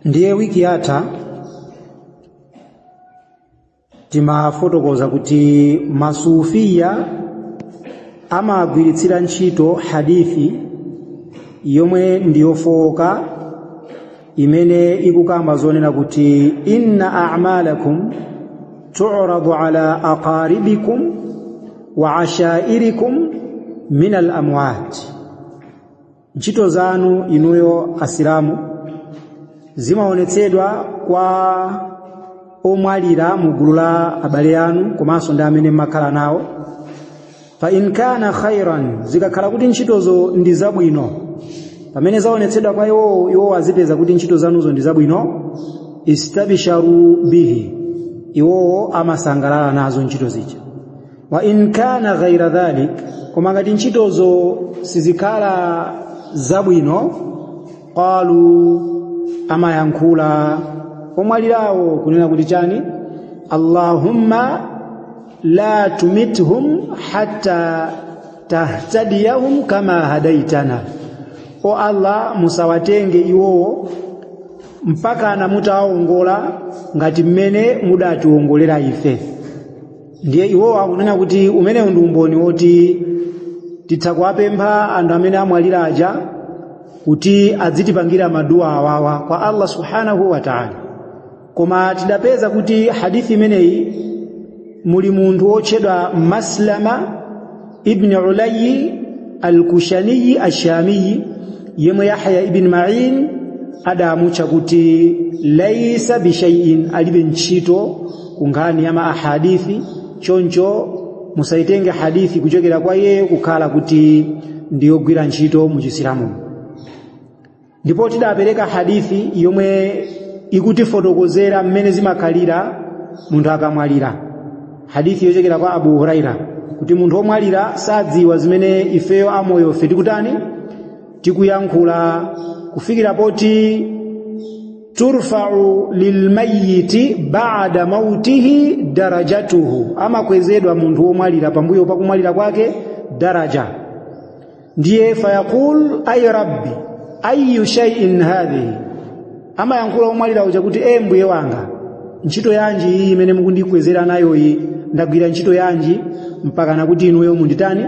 Ndiye wiki yatha timafotokoza kuti masufiya amagwiritsira ntchito hadithi yomwe ndiyofowoka, imene ikukamba zonena kuti inna a'malakum tu'radu ala aqaribikum wa ashairikum min al amwat, ntchito zanu inuyo Asilamu zimaonetsedwa kwa omwalira mu gulu la abale anu komanso ndi amene mmakhala nawo. Fa in kana khairan, zikakhala kuti ntchitozo ndi zabwino, pamene zaonetsedwa kwa iwowo, iwowo azipeza kuti ntchito zanuzo ndi zabwino, istabisharu bihi, iwowo amasangalala nazo ntchito zija. Wa in kana ghaira dhalik, koma ngati ntchitozo sizikhala zabwino, qalu, amayankhula omwalirawo kunena kuti chani? Allahumma la tumithum hatta tahtadiyahum kama hadaitana, o Allah, musawatenge iwowo mpakana mutawawongola ngati mmene mudatiwongolera ife. Ndiye iwowo akunena kuti umenewu ndi umboni woti titha kuwapempha anthu amene amwalira aja kuti adzitipangira maduwa awawa kwa Allah subhanahu wa ta'ala. Koma tidapeza kuti hadithi imeneyi muli munthu wotchedwa Maslama ibn Ulayi al-Kushaniyi ash-Shamiyi, yemwe Yahya ibn Ma'in adamutcha kuti laisa bishay'in, alibe ntchito ku nkhani ya ma ahadithi, choncho musaitenge hadithi kuchokera kwa iyeyo kukhala kuti ndiyogwira ntchito mu Chisilamu. Ndipo tidapereka hadithi yomwe ikutifotokozera mmene zimakhalira munthu akamwalira, hadithi yochokera kwa Abu Huraira, kuti munthu womwalira sadziwa zimene ifeyo amoyofe tikutani, tikuyankhula, kufikira poti turfa'u lilmayiti ba'da mautihi darajatuhu, amakwezedwa munthu womwalira pambuyo pakumwalira kwake daraja. Ndiye fayaqul ay rabbi ayu shay'in hadhihi, amayankhula omwalira uja kuti e mbuye wanga, ntchito yanji iyi imene mukundikwezera nayoyi? Ndagwira ntchito yanji mpakana kuti inuyo munditani,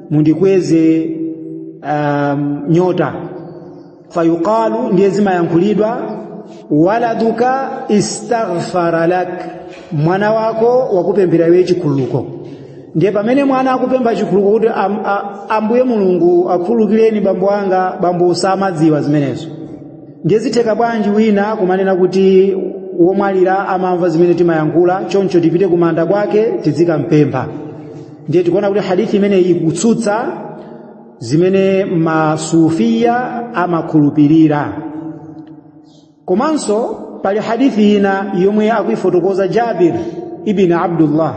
mundikweze nyota? Fayuqalu, ndiye zimayankhulidwa, waladuka istaghfara lak, mwana wako wakupemphera iwe chikhululuko. Ndiye pamene mwana akupempha chikhululuko kuti Ambuye Mulungu akhululukireni bambo anga, bambo samadziwa zimenezo. Ndiye zitheka bwanji wina kumanena kuti womwalira amamva zimene timayankhula, choncho tipite kumanda kwake tizikampempha? Ndiye tikuona kuti hadithi imeneyi ikutsutsa zimene masufiya amakhulupirira. Komanso pali hadithi ina yomwe akuifotokoza Jabir ibn Abdullah.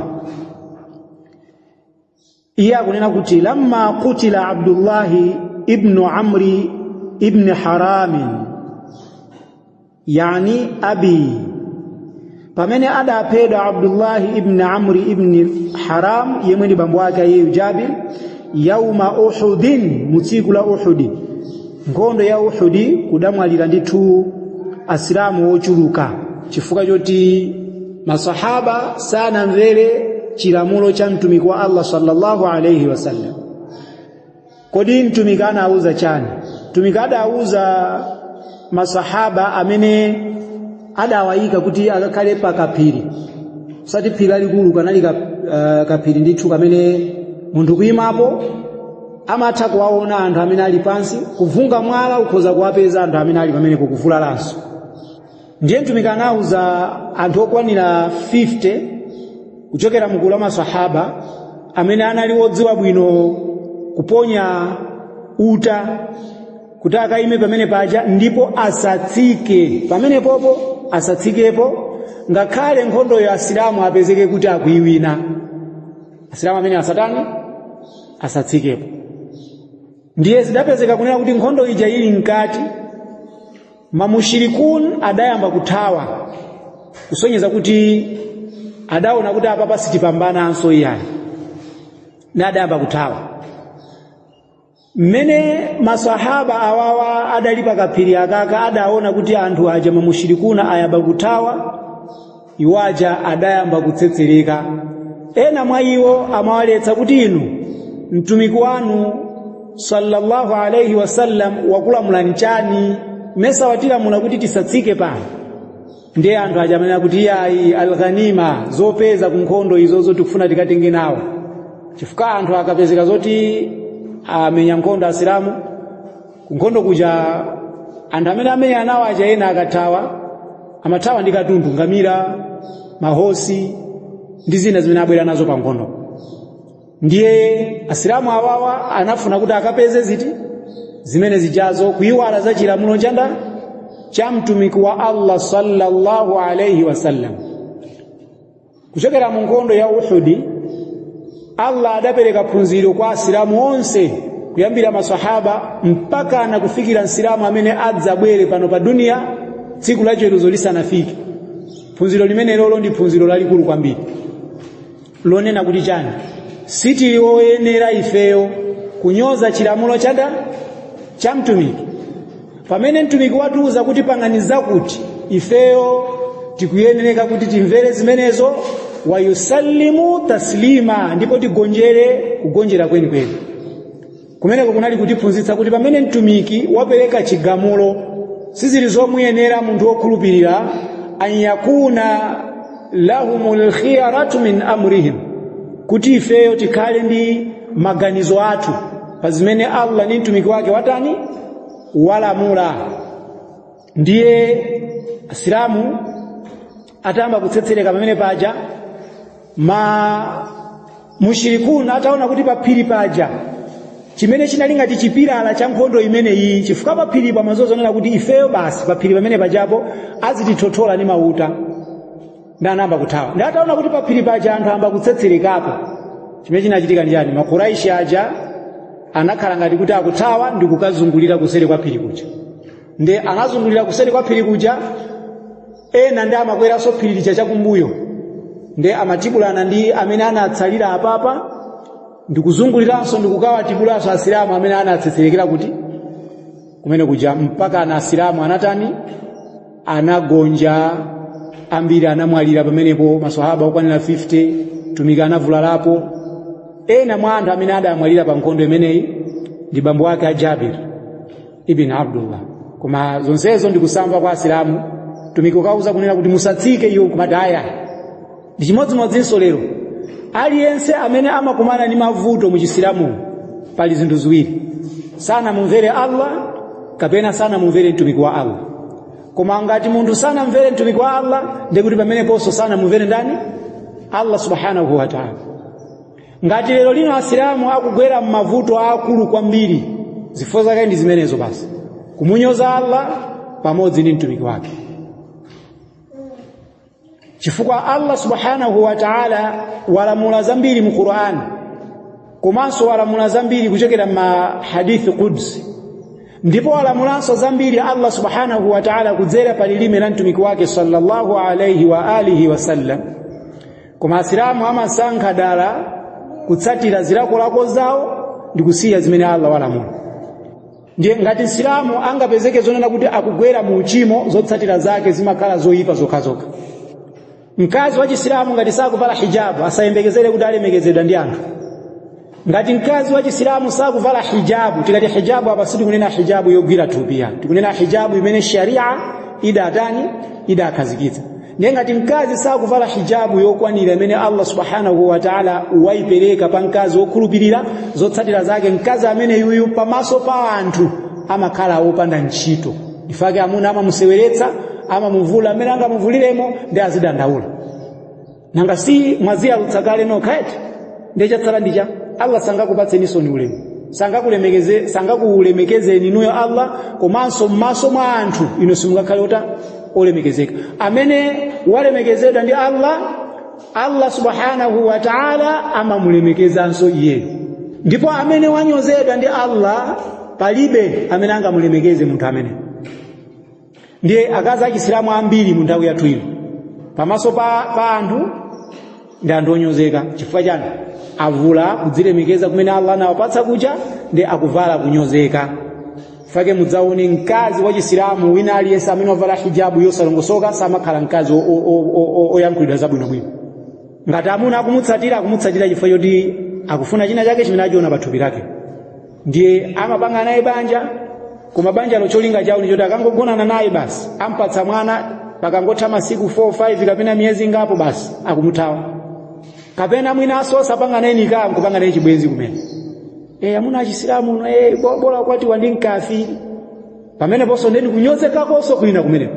Iye akunena kuti lamma kutila Abdullahi ibnu Amri ibn Haramin, yani abi, pamene adaphedwa Abdullahi ibn Amri ibn Haram, yemwe ndi bambo ake iyeyu Jabir, yauma Uhudin, mu tsiku la Uhudi, nkhondo ya Uhudi, kudamwalira ndithu Asilamu ochuluka chifukwa choti masahaba sanamvere chilamulo cha mtumiki wa Allah sallallahu alayhi wasallam. Kodi mtumiki anawuza chani? Mtumiki adawuza masahaba amene adawayika kuti akakhale pa kaphiri, osati phiri lalikulu, kanali kaphiri ndithu kamene munthu kuyimapo amatha kuwaona anthu amene ali pansi, kuvunga mwala ukhoza kuwapeza anthu amene ali pamenepo kuvulalanso. Ndiye mtumiki anawuza anthu okwanira 50 kuchokera mgulu la masahaba amene anali odziwa bwino kuponya uta kuti akayime pamene paja ndipo asatsike pamenepopo, asatsikepo ngakhale nkhondoyo Asilamu apezeke kuti akuiwina, Asilamu amene asatani, asatsikepo. Ndiye zidapezeka kunena kuti nkhondo ija ili mkati, mamushirikun adayamba kuthawa, kusonyeza kuti adaona kuti apapa sitipambananso iyayi, na adayamba kuthawa. Mmene masahaba awawa adali pakaphiri akaka, adaona kuti anthu aja mamushirikuna ayamba kuthawa, iwo aja adayamba kutsetsereka. Ena mwa iwo amawaletsa kuti, inu mtumiki wanu sallallahu alaihi wasallam wakulamulani chani? Mesa watilamula kuti tisatsike pano? Ndiye anthu aja amanena kuti iyayi, alghanima, zopeza ku nkhondo izozo tikufuna tikatenge nawo, chifukwa anthu akapezeka zoti amenya nkhondo asilamu ku nkhondo kuja, anthu amene amenya nawo aja ena akathawa amathawa ndi katundu, ngamira, mahosi ndi zina zimene abwera nazo pa nkhondo. Ndiye asilamu awawa anafuna kuti akapeze ziti zimene zijazo, kuyiwala za chilamulo chanda cha mtumiki wa Allah sallallahu alaihi wasallam. Kuchokera mu nkhondo ya Uhudi, Allah adapereka phunziro kwa asilamu onse, kuyambira masahaba mpaka na kufikira msilamu amene adzabwere pano pa dunia tsiku la chiweruzo lisanafike. Phunziro limene lolo ndi phunziro lalikulu kwambiri, lonena kuti chani? Sitili oyenera ifeyo kunyoza chilamulo chada cha mtumiki. Pamene mtumiki watiuza kuti pangani zakuti, ifeyo tikuyenereka kuti timvere zimenezo, wayusallimu taslima, ndipo tigonjere kugonjera kwenikweni. Kumeneko kunali kutiphunzitsa kuti pamene mtumiki wapereka chigamulo, sizili zomuyenera munthu wokhulupirira an yakuna lahumul khiyaratu min amrihim, kuti ifeyo tikhale ndi maganizo athu pa zimene Allah ndi mtumiki wake watani walamula. Ndiye asilamu atayamba kutsetsereka pamene paja, ma mushirikuna ataona kuti paphiri paja chimene chinali ngati chipilala cha nkhondo imeneyi, chifukwa paphiri pamazozonena kuti ifeyo basi paphiri pamene pajapo azitithothola ndi mauta, ndi anayamba kuthawa. Ndi ataona kuti paphiri paja anthu ayamba kutsetserekapo, chimene chinachitika ndi chani? Makuraishi aja anakhala ngati kuti akuthawa ndi kukazungulira kuseri kwa phiri kuja. Ndi anazungulira kuseri kwa phiri kuja, ena ndi amakweranso phiri lija chakumbuyo, ndi amatibulana ndi amene anatsalira apapa ndikuzunguliranso ndikukawatibulanso asilamu amene anatsetserekera kuti kumene kuja, mpaka ana asilamu anatani? Anagonja. Ambiri anamwalira pamenepo, maswahaba okwanira 50, mtumiki anavulalapo. Ena mwa anthu amene adamwalira pa nkhondo imeneyi ndi bambo ake a Jabir ibn Abdullah. Koma zonsezo ndikusamva kwa asilamu. Mtumiki ukauza kunena kuti musatsike, iwo nkumati aya. Ndi chimodzimodzinso lero, aliyense amene amakumana ndi mavuto mu chisilamu, pali zinthu ziwiri: sanamumvere Allah kapena sanamumvere mtumiki wa Allah. Koma ngati munthu sanamvere mtumiki wa Allah, ndikuti pameneponso sanamumvere ndani? Allah subhanahu wa ta'ala. Ngati lero lino asilamu akugwera m'mavuto akulu kwambiri, zifukwa zake ndi zimenezo basi, kumunyoza Allah pamodzi ndi mtumiki wake, chifukwa Allah subhanahu wa ta'ala walamula zambiri mu Qur'an, komanso walamula zambiri kuchokera ma hadithi qudsi, ndipo walamulanso zambiri Allah subhanahu wa ta'ala kudzera pa lilime la mtumiki wake sallallahu alayhi wa alihi wasallam. Koma asilamu amasankha dala kutsatira zilakolako zawo ndi kusiya zimene Allah walamula. Ndiye ngati msilamu angapezeke zonena kuti akugwera mu uchimo, zotsatira zake zimakhala zoyipa zokhazokha. Mkazi wa chisilamu ngati sakuvala hijabu, asayembekezere kuti alemekezedwa ndi anthu. Ngati mkazi wa chisilamu sakuvala hijabu, tikati hijabu apa sitikunena hijabu yogwira thupi ya, tikunena hijabu imene sharia idatani? Idakhazikitsa. Ndiye ngati mkazi sakuvala hijabu yokwanira imene Allah subhanahu wa ta'ala waipereka pa mkazi wokhulupirira, zotsatira zake mkazi amene yuyu pamaso pa anthu amakhala wopanda ntchito. Ifake amuna amamuseweretsa, amamuvula amene angamuvuliremo, ndi azidandaula. Nanga si mwaziyalutsa kale nokha eti? Ndiye chatsala ndicha Allah sangakupatseniso ni ulemu, sangakulemekeze, sangakulemekezeni inuyo Allah, komanso m'maso mwa anthu inu simungakhale ota olemekezeka. Amene walemekezedwa ndi Allah, Allah subhanahu wa ta'ala amamulemekezanso iyeyo, ndipo amene wanyozedwa ndi Allah, palibe amene angamulemekeze munthu amene. Ndiye akazi achisilamu ambiri mu nthawi yathu ino pamaso pa anthu ndi anthu onyozeka. Chifukwa chani? Avula kudzilemekeza kumene Allah anawapatsa kuja Ndi akuvala kunyozeka. Fake mudzaone mkazi wa Chisilamu wina aliyense amene wavala hijabu yosalongosoka samakhala mkazi oyankhulidwa zabwinobwino. Ngati amuna akumutsatira, akumutsatira chifukwa choti akufuna china chake chimene achiona pa thupi lake, ndiye amapanga naye banja. Koma banjalo cholinga chawo ndi choti akangogonana naye basi, ampatsa mwana, pakangotha masiku 4 5 kapena miyezi ingapo basi akumuthawa, kapena mwinanso osapanga naye nikaa, nkupanga naye chibwenzi kumene. Amuna achisilamu uno, bola kwatiwa ndi mkafiri. Pameneponso ndeni kunyozekakonso kwina kumeneko.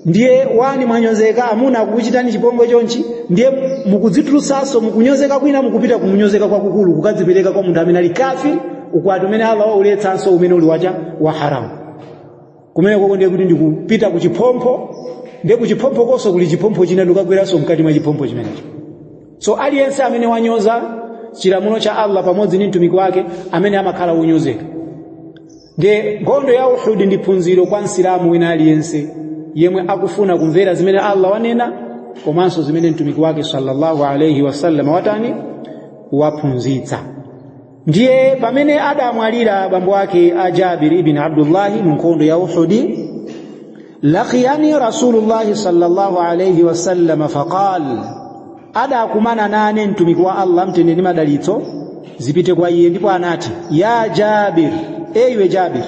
Ndiye wani mwanyozeka, amuna akukuchitani chipongwe chonchi, ndiye mukudzitulutsanso mukunyozeka kwina, mukupita kumunyozeka kwakukulu, kukadzipereka kwa munthu amene ali kafiri, ukwati umene Allah wauletsanso, umene uli wacha wa haramu. Kumene koko ndiye kuti ndikupita ku chiphompho, ndiye ku chiphompho konso kuli chiphompho china, ndikagweranso mkati mwa chiphompho chimenecho. So aliyense amene wanyoza chilamulo cha Allah pamodzi ndi mtumiki wake, amene amakhala wonyozeka. Ndiye nkhondo ya Uhud ndi phunziro kwa Msilamu wina aliyense yemwe akufuna kumvera zimene Allah wanena komanso zimene mtumiki wake sallallahu alayhi wasallam watani, waphunzitsa. Ndiye pamene adamwalira bambo ake a Jabir ibn Abdullahi mu nkhondo ya Uhudi, laqiyani Rasulullahi sallallahu alayhi wasallam faqal, adakumana nane mtumiki wa Allah, mtendere ndi madalitso zipite kwa iye, ndipo anati, ya Jabir, eyiwe Jabir,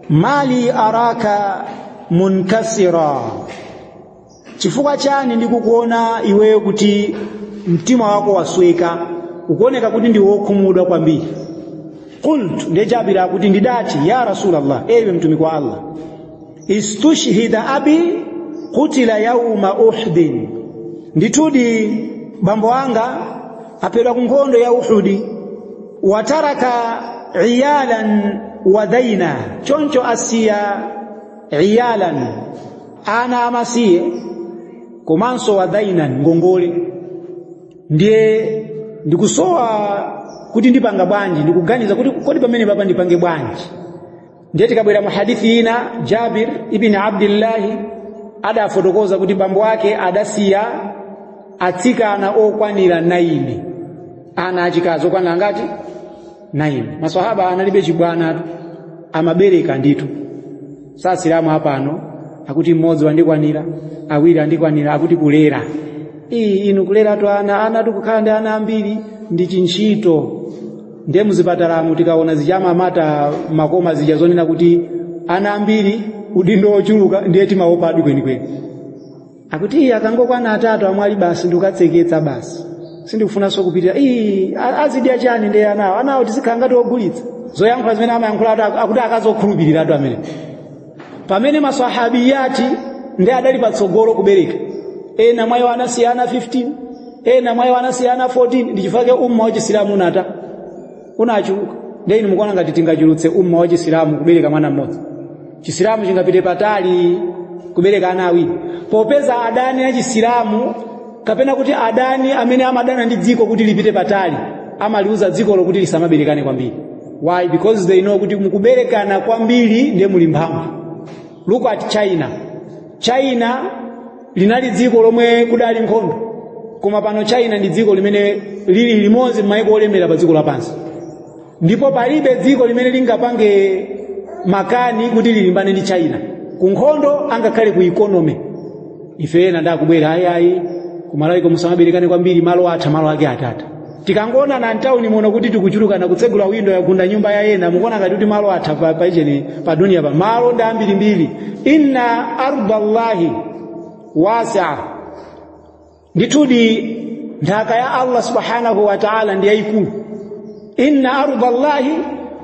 mali araka munkasira, chifukwa chani ndikukuona iweyo kuti mtima wako wasweka, ukuoneka kuti ndi wokhumudwa kwambiri? Qultu, ndiye Jabir akuti ndidati, ya Rasulallah, eyiwe mtumiki wa Allah, istushhida abi kutila yauma Uhdin, ndithudi bambo anga aphedwa ku nkhondo ya Uhudi, wataraka iyalan wadaina, choncho asiya iyalan, ana amasiye, komanso wadainan, ngongole. Ndiye ndikusowa kuti ndipanga bwanji, ndikuganiza kuti kodi pamene papa ndipange bwanji? Ndiye tikabwera mu hadithi ina, Jabir ibn Abdillahi adafotokoza kuti bambo ake adasiya atsikana okwanira 9, ana achikazi okwanira ngati 9. Maswahaba analibe chibwana, amabereka ndithu. Sasilamu apano akuti mmodzi wandikwanira, awiri andikwanira, akuti kulera. Iyi inu kuleratu ana, ana tikukhala ndi ana ambiri ndi chintchito. Ndiye muzipatalamu tikaona zichama amata makoma zija zonena kuti ana ambiri udindo ochuluka, ndiye timaopadi kwenikweni. Akuti iye akangokwana atatu amwali basi ndikukatseketsa basi, sindikufunanso kupitira. Ii, azidya chani? Ndiye anawo anawo tizikhala ngati ogulitsa. Zoyankhula zimene amayankhula akuti akazokhulupiriratu amene, pamene masahabiyati ndi adali patsogolo kubereka. Ena mwayo anasiyana 15, ena mwayo anasiyana 14. Ndi chifukwa umma wa Chisilamu unata unachuluka. Ndiye inu mukuona ngati tingachulutse umma wa Chisilamu kubereka mwana mmodzi? Chisilamu chingapite patali kubereka ana awiri, popeza adani a Chisilamu, kapena kuti adani amene amadana ndi dziko kuti lipite patali, amaliuza dzikolo kuti lisamaberekane kwambiri. Why? Because they know kuti mukuberekana kwambiri ndiye muli mphamvu. Look at China. China linali dziko lomwe kudali nkhondo, koma pano China ndi dziko limene lili limodzi m'mayiko olemera pa dziko lapansi, ndipo palibe dziko limene lingapange makani kuti lilimbane ndi China ku nkhondo, angakhale ku economy. Ife ena ndakubwera, ayi ayi, kumalawiko musamaberekane kwambiri, malo atha. Malo ake atata? Tikangoona na mtawuni muno kuti tikuchulukana, kutsegula windo yagunda nyumba ya ena, mukuona ngati kuti malo atha? Pa icheni pa dunia pa malo ndi ambirimbiri. Inna ardallahi wasi'a, ndithudi nthaka ya Allah subhanahu wa ta'ala ndi yayikulu. Inna ardallahi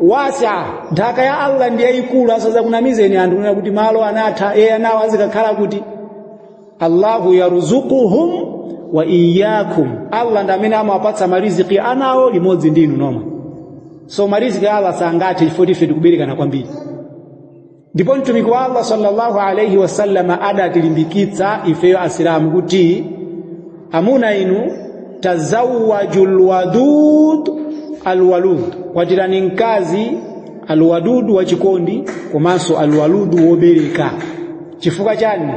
wasi'a, nthaka ya Allah ndi yayikulu. Asaza kunamizeni anthu kunena kuti malo anatha. Eye, anawo azikakhala kuti? Allahu yarzuquhum wa iyyakum, Allah ndi amene amawapatsa mariziki anawo limodzi ndi inu nomwe. So mariziki a Allah sangathe chifukwa ife tikuberekana kwambiri. Ndipo mtumiki wa Allah sallallahu alayhi wasallama adatilimbikitsa ifeyo Asilamu kuti, amuna inu, tazawwaju alwadud alwalud, kwatirani mkazi alwadud, wachikondi, komanso alwalud, wobereka. Chifukwa chani?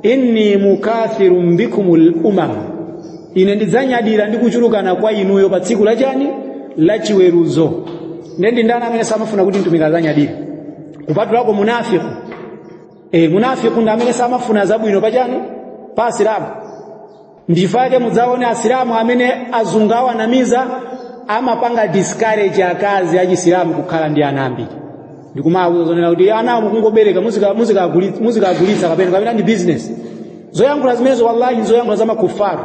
Inni mukathirun bikumul umam, ine ndidzanyadira ndi kuchulukana kwa inuyo pa tsiku lachani, lachiweruzo. Ndiye ndi ndani amene samafuna kuti mtumiki azanyadire kupatulako munafiku? Munafiku ndi amene samafuna zabwino pachani, pa asilamu. Ndifake mudzaone asilamu amene azungu awanamiza amapanga discourage akazi achisilamu kukhala ndi ana ambiri, ndikumawuza zonena kuti ana mukungobereka muzikagulitsa kapena ndi business. Zoyankhula zimenezo wallahi zoyankhula za makufaru.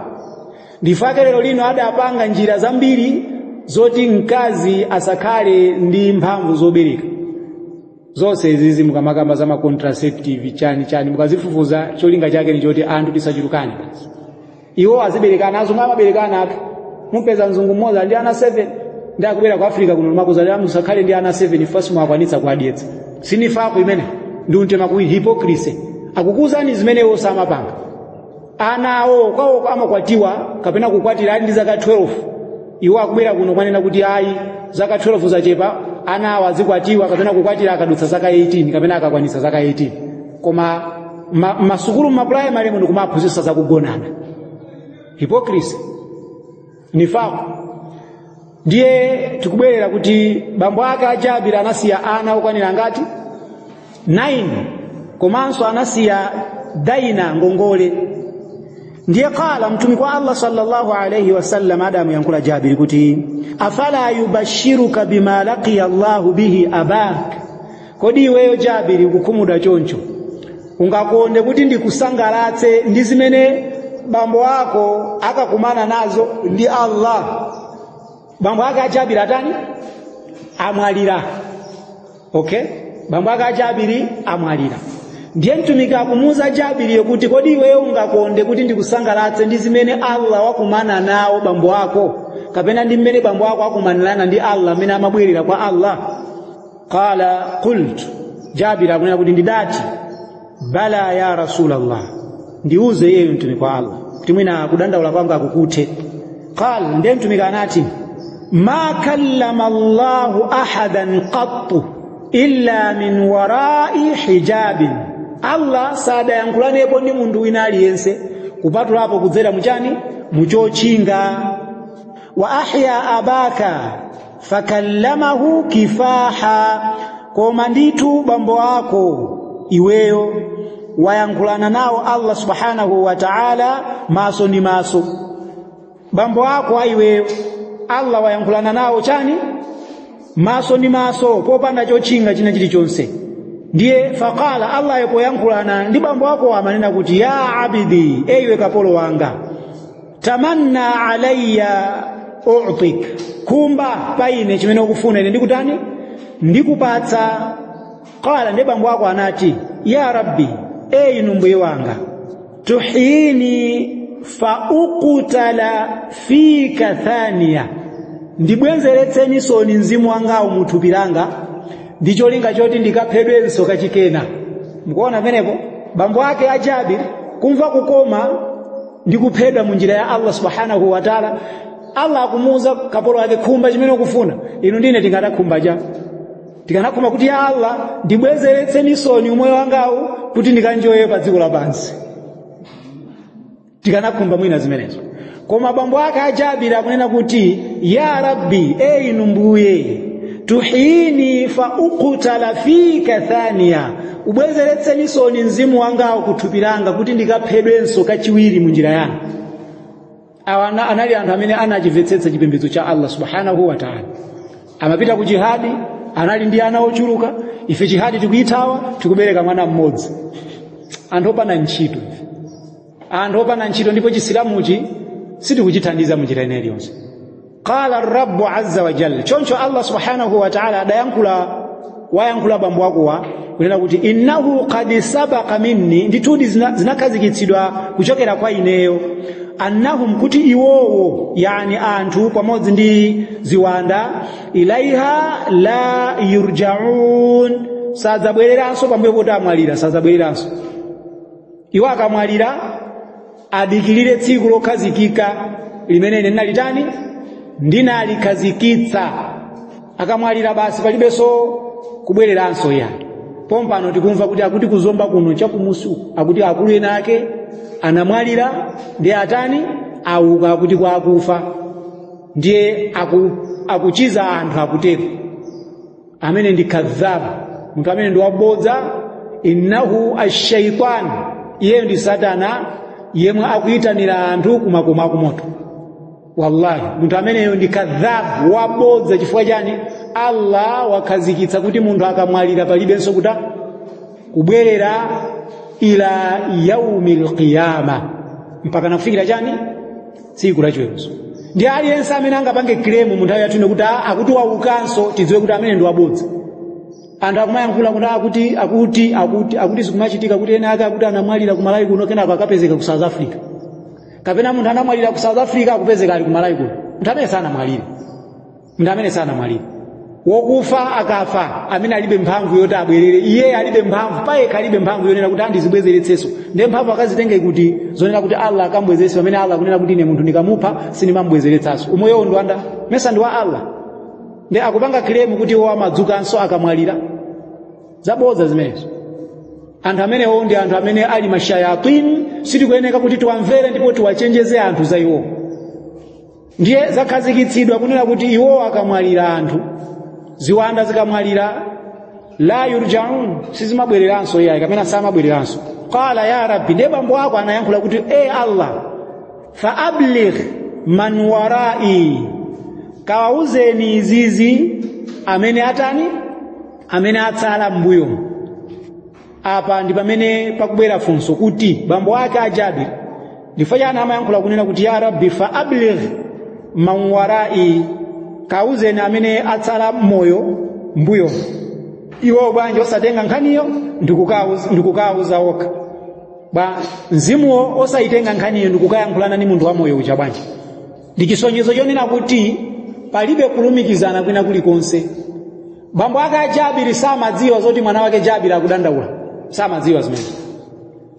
Ndifake lero lino adapanga njira zambiri zoti mkazi asakhale ndi mphamvu zobereka. Zonse izizi mukamakamba za ma contraceptive chani chani, mukazifufuza cholinga chake ni choti anthu tisachulukane basi, iwo aziberekana. Azungu amaberekana atu, mupeza mzungu mmodzi ndi ana 7, ndi akubwera ku Africa kuno makuza musakhale ndi ana 7 ife simuwakwanitsa kuadyetsa. Sinifako imene ndi untema kuwiri, hypocrisy. Akukuuzani zimene iwo samapanga. Ana awo kwawo amakwatiwa kapena kukwatira ali ndi zaka 12. Iwo akubwera kuno kwanena kuti ayi, zaka 12 zachepa, ana awo azikwatiwa kapena kukwatira akadutsa zaka 18 kapena akakwanitsa zaka 18. Koma masukulu ma primary muno kumaphunzitsa zakugonana. Hypocrisy, nifako. Ndiye tikubwerera kuti bambo ake a Jabir anasiya ana okwanira ngati 9, komanso anasiya daina, ngongole. Ndiye qala mtumiki wa Allah sallallahu alayhi wasallam adamuyankhula Jabiri kuti afala yubashiruka bima laqiya Allahu bihi abak, kodi iweyo Jabiri ukukhumudwa choncho, ungakonde kuti ndikusangalatse ndi zimene bambo ako akakumana nazo ndi Allah? Bambo ake a Jabiri atani? Amwalira. Okay, bambo ake a Jabiri amwalira. Ndiye mtumiki akumuuza Jabiriyo kuti kodi iweyo ungakonde kuti ndikusangalatse ndi zimene Allah wakumana nawo bambo ako, kapena ndi mmene bambo ako akumanirana ndi Allah amene amabwerera kwa Allah? Qala qultu, Jabiri akunena kuti ndidati bala ya Rasulallah, ndiuze iyeyo mtumiki wa Allah kuti mwina kudandaula kwanga akukuthe. Qal, ndiye mtumiki anati ma kallama Allahu ahadan qattu illa min warai hijabin, Allah sadayankhulanepo ndi munthu wina aliyense kupatulapo kudzera muchani, muchochinga. Wa ahya abaka fakallamahu kifaha, koma ndithu bambo ako iweyo wayankhulana nawo Allah subhanahu wa ta'ala maso ndi maso. Bambo ako aiweyo Allah wayankhulana nawo chani, maso ndi maso, popanda chochinga china chilichonse. Ndiye faqala, Allah yopoyankhulana ndi bambo ako amanena kuti ya abidi, eyiwe kapolo wanga, tamanna alayya u'tik, khumba pa ine chimene ukufuna ine ndikutani, ndikupatsa. Qala, ndiye bambo ako anati ya rabbi, inu mbuye wanga, tuhyini fa uqtala fika thaniya, ndibwenzeretseni soni mzimu wangawo muthupi langa ndi cholinga choti ndikaphedwenso kachikena. Mukuona pamenepo bambo ake a Jabir kumva kukoma ndi kuphedwa mu njira ya Allah subhanahu wa ta'ala. Allah akumuuza kapolo ake khumba chimene ukufuna. Inu ndine tingadakhumba cha tikanakhumba kuti ya Allah ndibwezeretseni soni umoyo wangawo kuti ndikanjoye pa dziko lapansi, tikanakhumba mwina zimenezo. Koma bambo ake a Jabir akunena kuti ya rabbi, inu mbuye, tuhyini fa uqtala fika thaniya, ubwezeretseni soni mzimu wangawo kuthupi langa kuti ndikaphedwenso kachiwiri mu njira yanu. Awa anali anthu amene anachimvetsetsa chipembedzo cha Allah subhanahu wa ta'ala. Amapita ku jihadi, anali ndi ana ochuluka. Ife jihadi tikuyithawa, tikubereka mwana mmodzi. Anthu opanda ntchito ife, anthu opanda ntchito, ndipo chisilamuchi sitikuchithandiza mu njira ina iliyonse. Qala rabbu azza wa jalla, choncho Allah subhanahu wa ta'ala adayankhula, wayankhula bambo akowa kunena kuti innahu qad sabaqa minni, ndithudi zinakhazikitsidwa kuchokera kwa ineyo, annahum, kuti iwowo, yani anthu pamodzi ndi ziwanda, ilaiha la yurjaun, sadzabwereranso pambuyo poti amwalira, sadzabwereranso. Iwo akamwalira adikirire tsiku lokhazikika limene ine ndinalitani, ndinalikhazikitsa. Akamwalira basi palibenso kubwereranso yani. Pompano tikumva kuti akuti kuzomba kuno chakumusi uku akuti akulu ena ake anamwalira ndi atani, auka akuti kwa akufa, ndiye akuchiza anthu akutero. Amene ndi kadhabu, munthu amene ndi wabodza. Innahu ashaitan, iyeyo ndi satana yemwe akuyitanira anthu kumakomo akumoto. Wallahi, munthu ameneyo ndi kadhabu, wabodza. Chifukwa chani? Allah wakhazikitsa kuti munthu akamwalira palibenso kuta kubwerera ila yaumi lqiyama, mpaka nakufikira chani? Tsiku la chiweruzo. Ndi aliyense amene angapange claim mu nthawi yathu ino kuti akuti waukanso, tidziwe kuti amene ndi wabodza. Anthu akumayankhula kuti akuti akuti akuti akuti zikumachitika kuti ena ake akuti anamwalira ku Malawi kuno, kenako akapezeka ku South Africa, kapena munthu anamwalira ku South Africa, akupezeka ali ku Malawi kuno. Munthu amene sanamwalire, munthu amene sanamwalire. Wokufa akafa, amene alibe mphamvu yoti abwerere, iye alibe mphamvu payekha, alibe mphamvu yonena kuti andizibwezeretsenso. Ndiye mphamvu akazitenge kuti zonena kuti Allah akambwezeretse, pamene Allah akunena kuti ine munthu ndikamupha sindimambwezeretsanso? Umoyowo ndi wanda mesa ndi wa Allah? Ndi akupanga claim kuti iwo amadzukanso akamwalira. Zabodza zimenezo. Anthu amenewo ndi anthu amene ali mashayatin, sitikuyeneka kuti tiwamvere ndipo tiwachenjeze anthu za iwo. Ndiye zakhazikitsidwa kunena kuti iwo akamwalira, anthu ziwanda zikamwalira, la yurjaun, sizimabwereranso iyayi, kapena samabwereranso. Qala ya rabbi, ndiye bambo ako anayankhula kuti, e Allah, fa abligh man warai, kawauzeni izizi amene atani, amene atsala m'mbuyo. Apa ndi pamene pakubwera funso kuti bambo ake a Jabir ndifo chani amayankhula kunena kuti, ya rabbi fa abligh man warai, kauzeni amene atsala moyo mbuyo? Iwo bwanji osatenga nkhaniyo ndikukauza okha? Bwa mzimuwo osayitenga nkhaniyo ndikukayankhulana ndi munthu wamoyo uja bwanji? Ndi chisonyezo chonena kuti palibe kulumikizana kwina kulikonse. Bambo ake a Jabiri samadziwa zoti mwana wake Jabiri akudandaula, samadziwa zimene.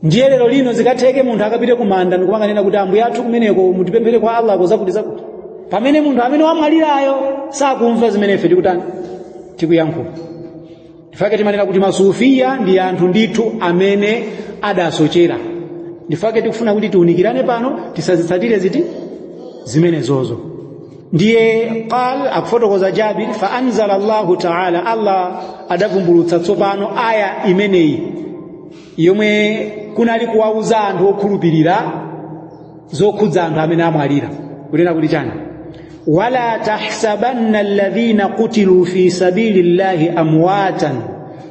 Ndiye lero lino zikatheke munthu akapite kumanda ndikumanganena kuti, ambuye athu kumeneko, mutipemphere kwa Allah kozakuti zakuti, pamene munthu amene wamwalirayo sakumva zimene ife tikutani, tikuyankhula? Ndifake timanena kuti masufiya ndi anthu ndithu amene adasochera. Ndifake tikufuna kuti tiunikirane pano, tisazitsatire ziti zimenezozo. Ndiye qal, akufotokoza Jabir, fa anzala Allahu taala, Allah adavumbulutsa tsopano aya imeneyi yomwe kunali kuwauza anthu okhulupirira zokhudza anthu amene amwalira, kunena kuti chani? Wala tahsabanna alladhina qutilu fi sabili llahi amwatan,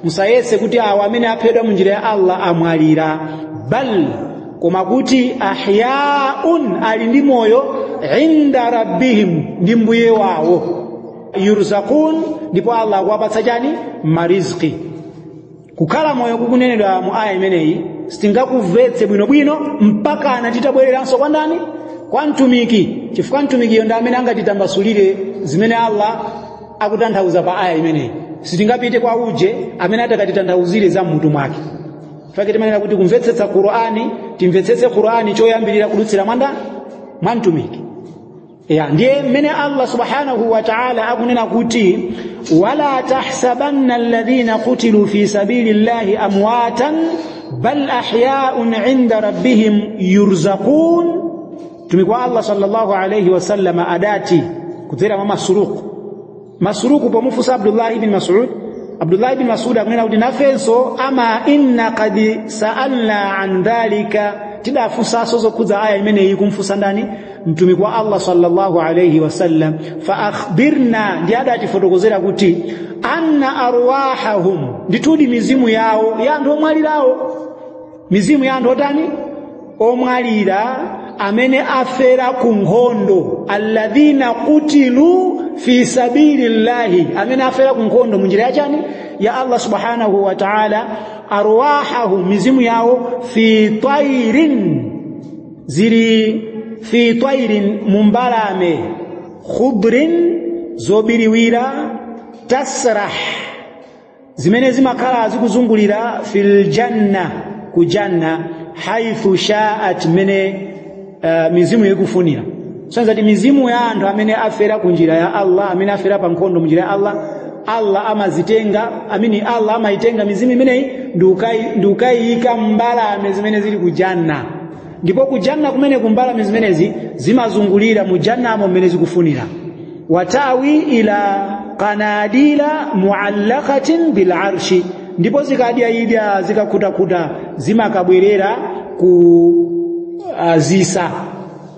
musayese kuti awo amene aphedwa munjira ya Allah amwalira. Bal, koma kuti ahyaun, ali ndi moyo, inda rabbihim, ndi mbuye wawo, yurzaqun, ndipo Allah akuwapatsa chani? Marizqi. Kukhala moyo kukunenedwa mu aya imeneyi sitingakumvetse bwinobwino mpaka titabwereranso kwa ndani? Kwa mtumiki, chifukwa mtumikiyo ndi amene angatitambasulire zimene Allah akutanthauza pa aya imeneyi. Sitingapite kwa uje amene atakatitanthauzire za mmutu mwake. Fake timanena kuti kumvetsetsa Qur'ani, timvetsetse Qur'ani choyambirira kudutsira mwanda mwa mtumiki. Ya, ndiye mmene Allah subhanahu wa ta'ala akunena kuti, wala tahsabanna alladhina qutilu fi sabili llahi amwatan bal ahyaun inda rabbihim yurzaqun. Mtumiki wa Allah sallallahu alayhi wasallam adati kudzera mwa Masuruku, Masuruku pomufunsa Abdullah ibn Mas'ud, Abdullah ibn Mas'ud akunena kuti nafenso, ama inna qad sa'alna an dhalika, tidafunsanso zokhudza aya imeneyi. Kumfunsa ndani? Mtumiki wa Allah sallallahu alayhi wasallam. Fa akhbirna, ndi adatifotokozera kuti, anna arwahahum, ndithudi mizimu yawo ya anthu omwalirawo, mizimu ya anthu otani? Omwalira amene afera ku nkhondo, alladhina qutilu fi sabilillahi, amene afera ku nkhondo munjira yachani? Ya Allah subhanahu wa ta'ala. Arwahahum, mizimu yawo, fi tairin, zili fi tairin, mumbalame, khudrin, zobiriwira, tasrah, zimene zimakhala zikuzungulira, fil janna, ku janna, haithu shaat, mmene mizimu ikufunira. Sonza ti mizimu ya anthu amene afera ku njira ya Allah, amene afera pa nkhondo munjira ya Allah, Allah amazitenga, amini Allah amayitenga mizimu imeneyi ndi ukayika mbalame zimene zili ku janna. Ndipo ku janna kumene kumbalame zimenezi zimazungulira mu jannamo mmene zikufunira. Watawi ila Qanadila muallaqatin bil arshi, ndipo zikadya idya zikakhutakhuta zimakabwerera ku zisa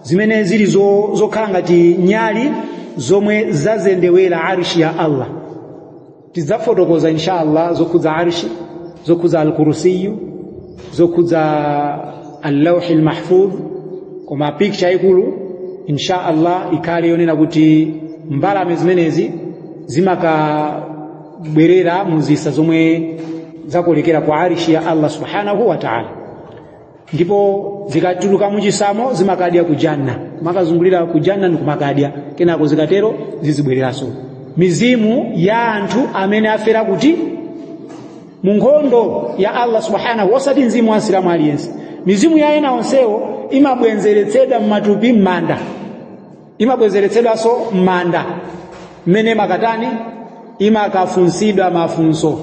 zimene zili zokhala ngati nyali zomwe zazendewera arshi ya Allah. Tidzafotokoza inshallah zokhudza arshi, zokhudza al-kursiyu, zokhudza al-lawhi al-mahfudh, koma picture ikulu inshallah ikhale yonena kuti mbalame zimenezi zimakabwerera muzisa zomwe zakolekera kwa arshi ya Allah subhanahu wa ta'ala, ndipo zikatuluka muchisamo zimakadya ku janna, kumakazungulira ku janna ndi kumakadya, kenako zikatero zizibwereranso. Mizimu ya anthu amene afera kuti mu nkhondo ya Allah subhanahu, osati mzimu wa Msilamu aliyense. Mizimu ya ena onsewo imabwenzeretsedwa m'matupi m'manda, imabwenzeretsedwanso m'manda mmene makatani imakafunsidwa mafunso,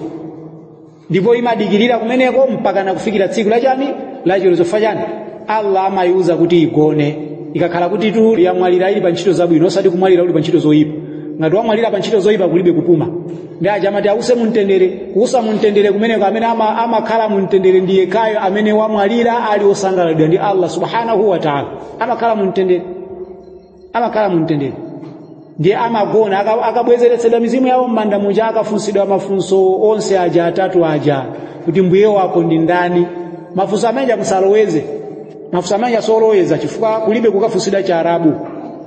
ndipo imadikirira kumeneko mpaka nakufikira tsiku lachani lachiweruzo. Chani Allah amayiuza kuti igone ikakhala kuti tu yamwalira ili pa ntchito zabwino, osati kumwalira uli pa ntchito zoyipa. Ngati wamwalira pa ntchito zoyipa kulibe kupuma. Ndi aja amati ause mumtendere, kuusa mumtendere kumeneko amene amakhala mumtendere ndi yekhayo amene wamwalira ali osangalalidwa ndi Allah subhanahu wa ta'ala, amakhala mumtendere, amakhala mumtendere ndiye amagona. Akabwezeretsedwa mizimu yawo m'manda muja, akafunsidwa mafunso onse aja atatu aja kuti mbuye wako ndi ndani, mafunso amene musaloweze, mafunso amene asoloweza, chifukwa kulibe kukafunsidwa cha Arabu.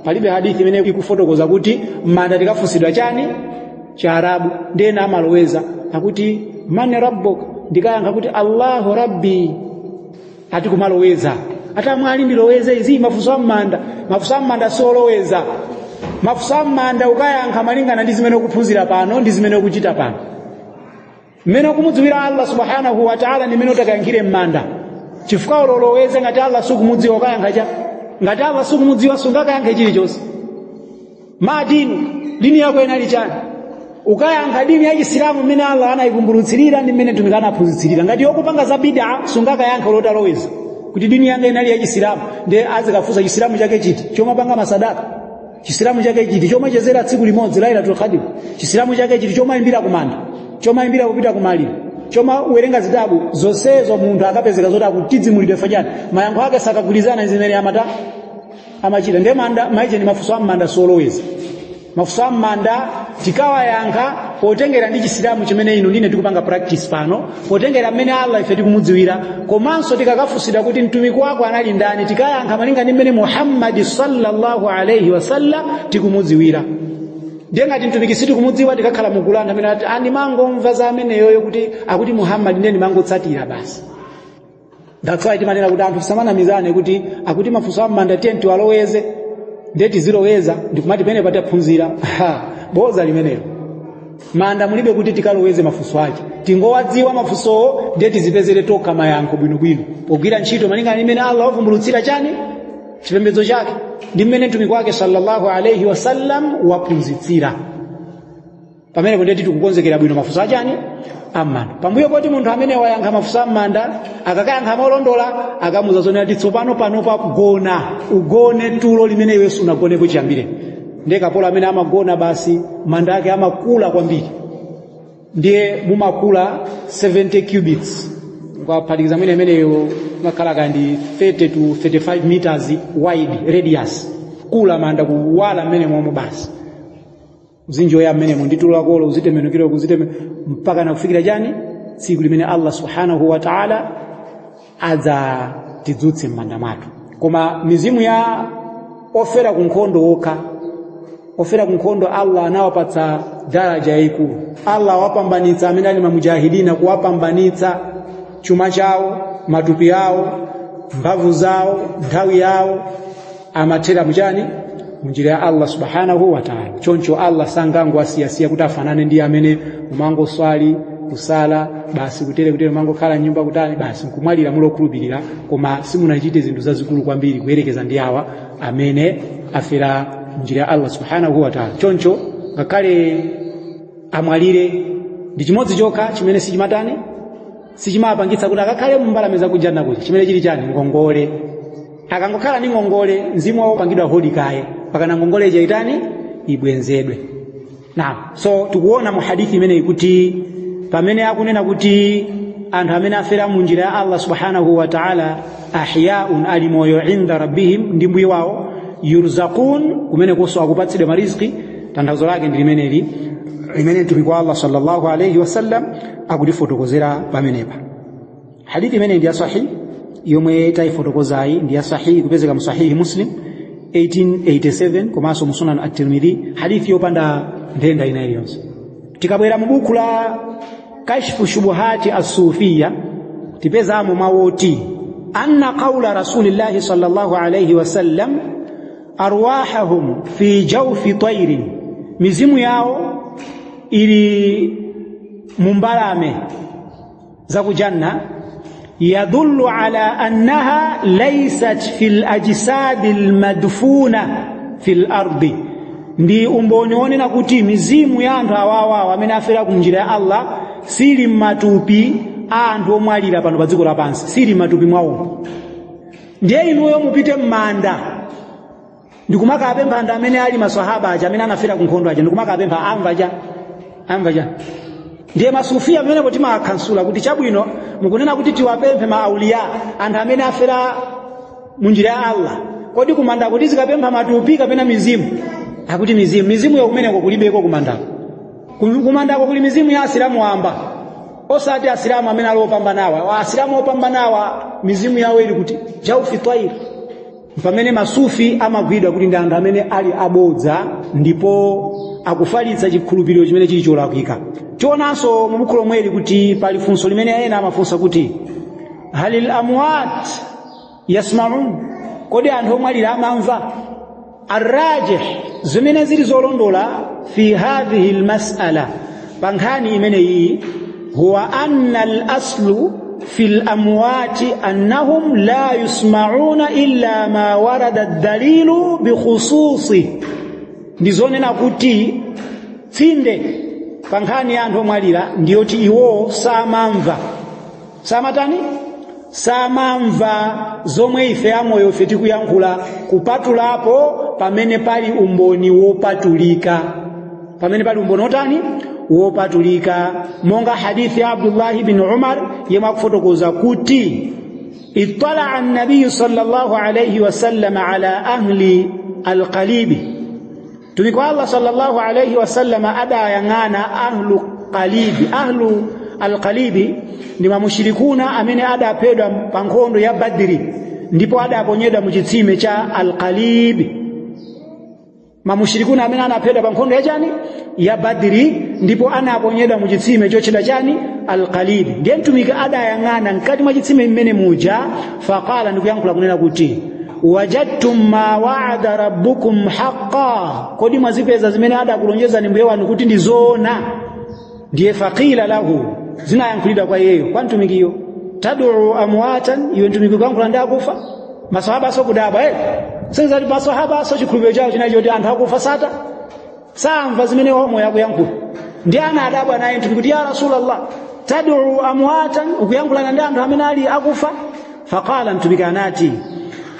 Palibe hadithi imene ikufotokoza kuti m'manda tikafunsidwa chani cha Arabu. Ndena amaloweza akuti man rabbuk, ndikayankha kuti Allahu rabbi, ati kumaloweza atamwali ndiloweze izi mafunso am'manda. Mafunso am'manda soloweza, mafunso am'manda ukayankha malingana ndi zimene ukuphunzira pano ndi zimene ukuchita pano. Mmene ukumudziwira Allah subhanahu wa ta'ala ndi mmene utakayankhire m'manda, chifukwa uloloweze ngati Allah sukumudziwa ukayankha cha, ngati Allah sukumudziwa sungakayankhe chilichonse. Ma dinu, dini yako inali chani? Ukayankha dini ya Chisilamu mmene Allah anayivumbulutsirira ndi mmene mtumiki anaphunzitsirira. Ngati yokupanga za bid'a sungakayankha ulotaloweza kuti dini yanga inali ya Chisilamu, ndiye azikafunsa Chisilamu chake chiti chomapanga masadaka, Chisilamu chake chiti chomachezera tsiku limodzi Lailatul Qadr, Chisilamu chake chiti chomayimbira kumanda, chomayimbira kupita kumaliro, chomawerenga zitabu zonsezo. Munthu akapezeka zoti akutidzimulidwe fachani, mayankho ake sakagwirizana zimene amata amachita. Ndiye manda maiche ni mafunso am'manda soloweza. Mafunso am'manda tikawayankha potengera ndi Chisilamu chimene inu ndine tikupanga practice pano, potengera mmene Allah ife tikumudziwira, komanso tikakafunsidwa kuti mtumiki wako anali ndani, tikayankha malinga ndi mmene Muhammadi sallallahu alaihi wasallam tikumudziwira. Ndiye ngati mtumiki sitikumudziwa tikakhala mukulanda amene ati andimangomva za ameneyoyo kuti akuti Muhammadi, ndiye ndimangotsatira basi. That's why timanena kuti anthu tisamanamizane kuti akuti mafunso am'manda tiye tiwaloweze, ndiye tiziloweza ndikumati pene pataphunzira. Boza limenelo. Manda mulibe kuti tikaloweze mafunso ake, tingowadziwa mafunsowo ndiye tizipezere tokha mayankho bwinobwino pogwira ntchito malingana ndi mmene Allah wavumbulutsira chani chipembedzo chake ndi mmene mtumiki wake sallallahu alaihi wasallam waphunzitsira. Pamenepo ndiye tikukonzekera bwino mafunso achani am'manda. Pambuyo poti munthu amene wayankha mafunso am'manda akakayankha molondola, akamuza zonena kuti tsopano pano pagona ugone tulo limene iwe sunagoneko chiyambire. Ndiye kapolo amene amagona basi manda ake amakula kwambiri, ndiye mumakula 70 cubits, ukaphatikiza mwene imeneyo makhala kandi 30 to 35 meters wide radius, kula manda kuwala mmene momwe basi uzinjoya mmenemo ndi tulo lakolo, uzitembenukira kuziteme mpaka nakufikira chani tsiku limene Allah subhanahu wa ta'ala adzatidzutse m'manda mwathu. Koma mizimu ya ofera ku nkhondo okha, ofera ku nkhondo Allah anawapatsa daraja yayikulu. Allah wapambanitsa amene ali mamujahidina, kuwapambanitsa chuma chawo, matupi awo, mphamvu zawo, nthawi yawo amathera muchani munjira ya Allah subhanahu wa ta'ala. Choncho Allah sangangowasiyasiya kuti afanane ndi amene umangoswali kusala basi kutere kutere, umangokhala nyumba kutani basi nkumwalira mulokhulupirira, koma simunachite zinthu zazikulu kwambiri kuyerekeza ndi awa amene afera munjira ya Allah subhanahu wa ta'ala. Choncho ngakhale amwalire ndi chimodzi chokha chimene sichimatani sichimapangitsa kuti akakhale mumbalame zakujanna kuja, chimene chili chani ngongole. Akangokhala ndi ngongole mzimu wawo upangidwa hodi kaye pakana ngongole ija itani ibwenzedwe. Naam, so tikuona mu hadithi imeneyi kuti pamene akunena kuti anthu amene afera mu njira ya Allah subhanahu wa ta'ala ahyaun, ali moyo, inda rabbihim, ndi mbuye wawo, yurzaqun, kumene konso akupatsidwa mariziki, tanthauzo lake ndi limeneli limene mtumiki wa Allah sallallahu alayhi wasallam akutifotokozera pamenepa. Hadithi imeneyi ndi ya sahih, yomwe tayifotokozayi ndi ya sahih, kupezeka mu Sahihi Muslim 1887 komanso mu Sunan at-Tirmidhi, hadithi yopanda nthenda ina iliyonse. Tikabwera mu buku la Kashfu Shubuhati as-Sufiya tipezamo mawoti anna qawla rasulillahi sallallahu alayhi wasallam arwahahum fi jawfi tayrin, mizimu yawo ili mumbalame za kujanna, yadullu ala annaha laysat fil ajsadi almadfuna fil ardi, ndi umboni wonena kuti mizimu ya anthu awawawa amene afera ku njira ya Allah sili m'matupi a anthu omwalira pano pa dziko lapansi, sili m'matupi mwawo. Ndiye inuyo mupite m'manda ndikumakapempha anthu amene ali maswahaba aja amene anafera ku nkhondo aja, ndikumakapempha, amva cha? Amva cha? Ndiye masufiya pamenepo timakhansula kuti chabwino, mukunena kuti tiwapemphe ma auliya, anthu amene afera mu njira ya Allah, kodi kumanda kuti zikapempha matupi kapena mizimu? Akuti mizimu. Mizimu yo kumeneko kulibeko kumandako. Kumandako kuli mizimu ya asilamu wamba, osati asilamu amene ali opambanawa. Asilamu opambanawa mizimu yawo ili kuti? Jaufi twair. Pamene masufi amagwidwa kuti ndi anthu amene ali abodza ndipo akufalitsa chikhulupiriro chimene chili cholakwika. Tionanso mu buku lomweli kuti pali funso limene ena amafunsa kuti halil amwat yasmaun, kodi anthu omwalira amamva? Arrajih, zimene zili zolondola fi hadhihi almas'ala, pa nkhani imeneyi, huwa anna al-aslu fi al-amwati annahum la yusma'una illa ma warada ad-dalilu bi khususi, ndi zonena kuti tsinde pa nkhani ya anthu omwalira ndiyoti iwo samamva. Samatani? Samamva zomwe ife amoyo ife tikuyankhula, kupatulapo pamene pali umboni wopatulika. Pamene pali umboni wotani? Wopatulika, monga hadithi ya Abdullahi bin Umar yemwe akufotokoza kuti ittala'a an-nabiy sallallahu alayhi wasallam ala ahli al-qalibi, mtumiki wa Allah sallallahu alayhi wasallam adayang'ana ahlu qalibi. Ahlu alqalibi ndi mamushirikuna amene adaphedwa pa nkhondo ya Badri ndipo adaponyedwa mu chitsime cha alqalibi. Mamushirikuna amene anaphedwa pa nkhondo ya chani? Ya Badri, ndipo anaponyedwa mu chitsime chotchedwa chani? Alqalibi. Ndiye mtumiki adayang'ana mkati mwa chitsime mmene muja, faqala, ndikuyankhula kunena kuti wajadtum ma wa'ada rabbukum haqqa, kodi mwazipeza zimene adakulonjezani mbuye wanu kuti ndi zoona? Ndiye faqila lahu, zinayankhulidwa kwa iyeyo, kwa mtumikiyo, tad'u amwatan, iwe mtumiki ukuyankhula ndi akufa? Masahaba so kudabwa, senzati masahaba so chikhulupiriro chawo chinali choti anthu akufa sata samva zimene wamoyo akuyankhula. Ndi ana adabwa naye mtumiki kuti ya Rasulallah, tad'u amwatan, ukuyankhulana ndi anthu amene ali akufa? Faqala, mtumiki anati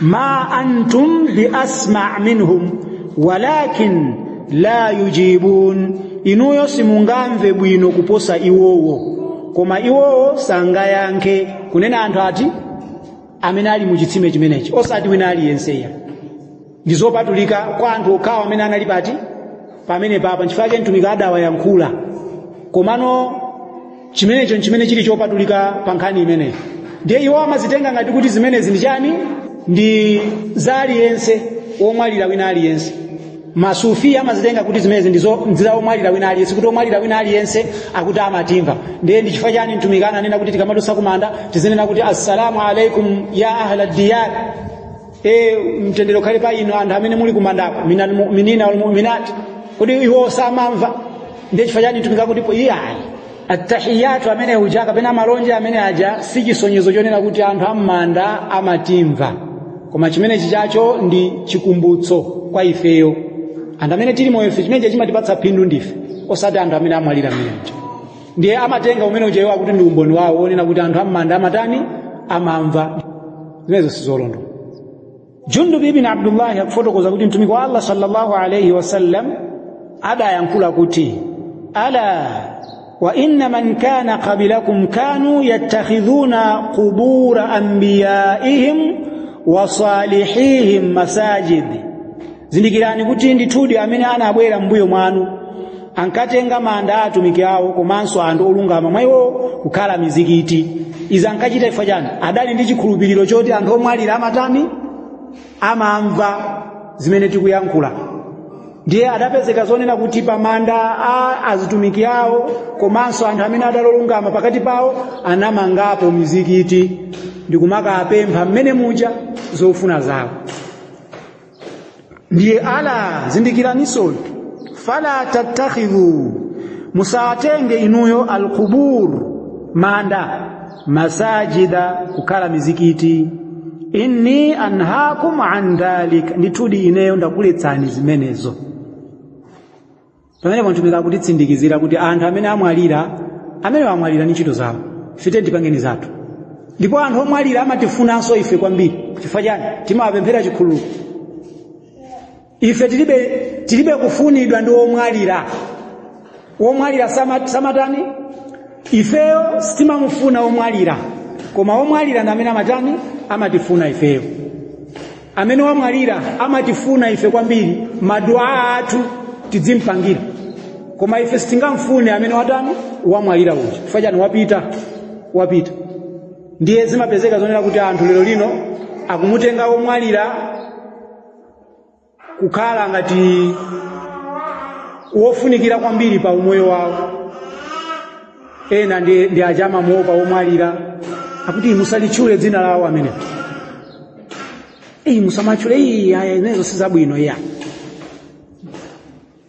ma antum bi asma' minhum walakin la yujibun, inuyo simungamve bwino kuposa iwowo, koma iwowo sangayankhe. Kunena anthu ati amene ali muchitsime chimenechi, osati wina aliyenseya. Ndi zopatulika kwa anthu okhawo amene anali pati pamene papa, nchifukwa chake mtumiki adawayankhula. Komano chimenecho nchimene chili chopatulika pa nkhani imeneyi. Ndiye iwo amazitenga ngati kuti zimenezi ndi chani? Ndi za aliyense womwalira wina aliyense. Masufi amazitenga kuti zimenezi ndizo za omwalira wina aliyense, kuti omwalira wina aliyense akuti amatimva. Ndiye ndi chifukwa chani mtumiki ananena kuti tikamadusa kumanda tizinena kuti assalamu alaikum ya ahla diyar, mtendere ukhale pa inu anthu amene muli kumandako, minal mu'minina wal mu'minat. Kodi iwo samamva? Ndiye chifukwa chani mtumiki akuti iye ayi attahiyatu amene uja kapena malonje amene aja si chisonyezo chonena kuti anthu am'manda amatimva, koma chimenechi chacho ndi chikumbutso kwa ifeyo anthu amene tili moyo ife. Chimenechi chimatipatsa phindu ndife, osati anthu amene amwalira amene uja. Ndiye amatenga umene uja iwo akuti ndi umboni wawo wonena kuti anthu am'manda amatani? Amamva. Zimenezo sizolondola. Jundub ibn Abdullah akufotokoza kuti mtumiki wa Allah sallallahu alayhi wasallam Adayankhula kuti, ala wa inna man kana qablakum kanu yattakhidhuna qubura anbiyaihim wa salihihim masajid. Zindikirani kuti ndithudi amene anabwera m'mbuyo mwanu ankatenga manda a atumiki awo komanso anthu olungama mwa iwo kukhala mizikiti. Izi ankachita chifukwa chani? Adali ndi chikhulupiriro choti anthu omwalira amatani? Amamva zimene tikuyankhula. Ndiye adapezeka zonena kuti pamanda a azitumiki awo komanso anthu amene adali olungama pakati pawo anamangapo mizikiti ndikumakapempha mmene muja zofuna zawo. Ndiye ala, zindikiraninso, fala tattakhidhu, musatenge inuyo alqubur, manda, masajida, kukhala mizikiti. Inni anhaakum an dhalik, ndithudi ineyo ndakuletsani zimenezo. Pamenepo Mtumiki akutitsindikizira kuti anthu amene amwalira, amene amwalira ndi ntchito zawo, ife tipangeni zathu. Ndipo anthu omwalira amatifunanso ife kwambiri. Chifukwa chani? Timawapemphera chikhululuko. Ife tilibe kufunidwa ndi omwalira. Omwalira samatani? Ifeyo sitimamufuna omwalira, koma omwalira ndi amene amatani? Amatifuna ifeyo. Amene wamwalira amatifuna ife kwambiri, maduaa athu tidzimpangira, koma ife sitingamfune amene watani? Wamwalira uja. Chifukwa chani? Wapita, wapita. Ndiye zimapezeka zonena kuti anthu lero lino akumutenga omwalira kukhala ngati wofunikira kwambiri pa umoyo wawo. Ena ndi aja amamuopa omwalira, akuti musalitchule dzina lawo amene, iyi musamatchule, iyi aya inezo sizabwino. Iya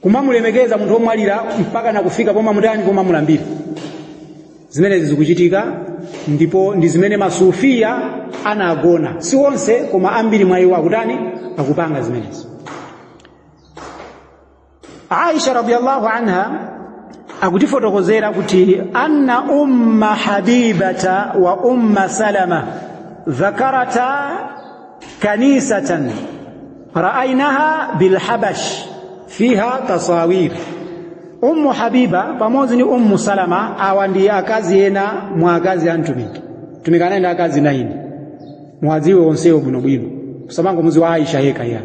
kumamulemekeza munthu omwalira mpaka nakufika pomamutani, pomamulambira. Zimenezi zikuchitika ndipo ndi zimene masufiya anagona. Si onse, koma ambiri mwa iwo akutani? Akupanga zimenezi. Aisha radiyallahu anha akutifotokozera kuti anna umma Habibata wa umma Salama dhakarata kanisatan ra'aynaha bilhabash fiha tasawir. Ummu Habiba pamodzi ndi Ummu Salama, awa ndi akazi ena mwa akazi a Mtumiki. Mtumiki anali ndi akazi 9, muwadziwe onsewo bwinobwino, musamangomudziwa Aisha yekha iya.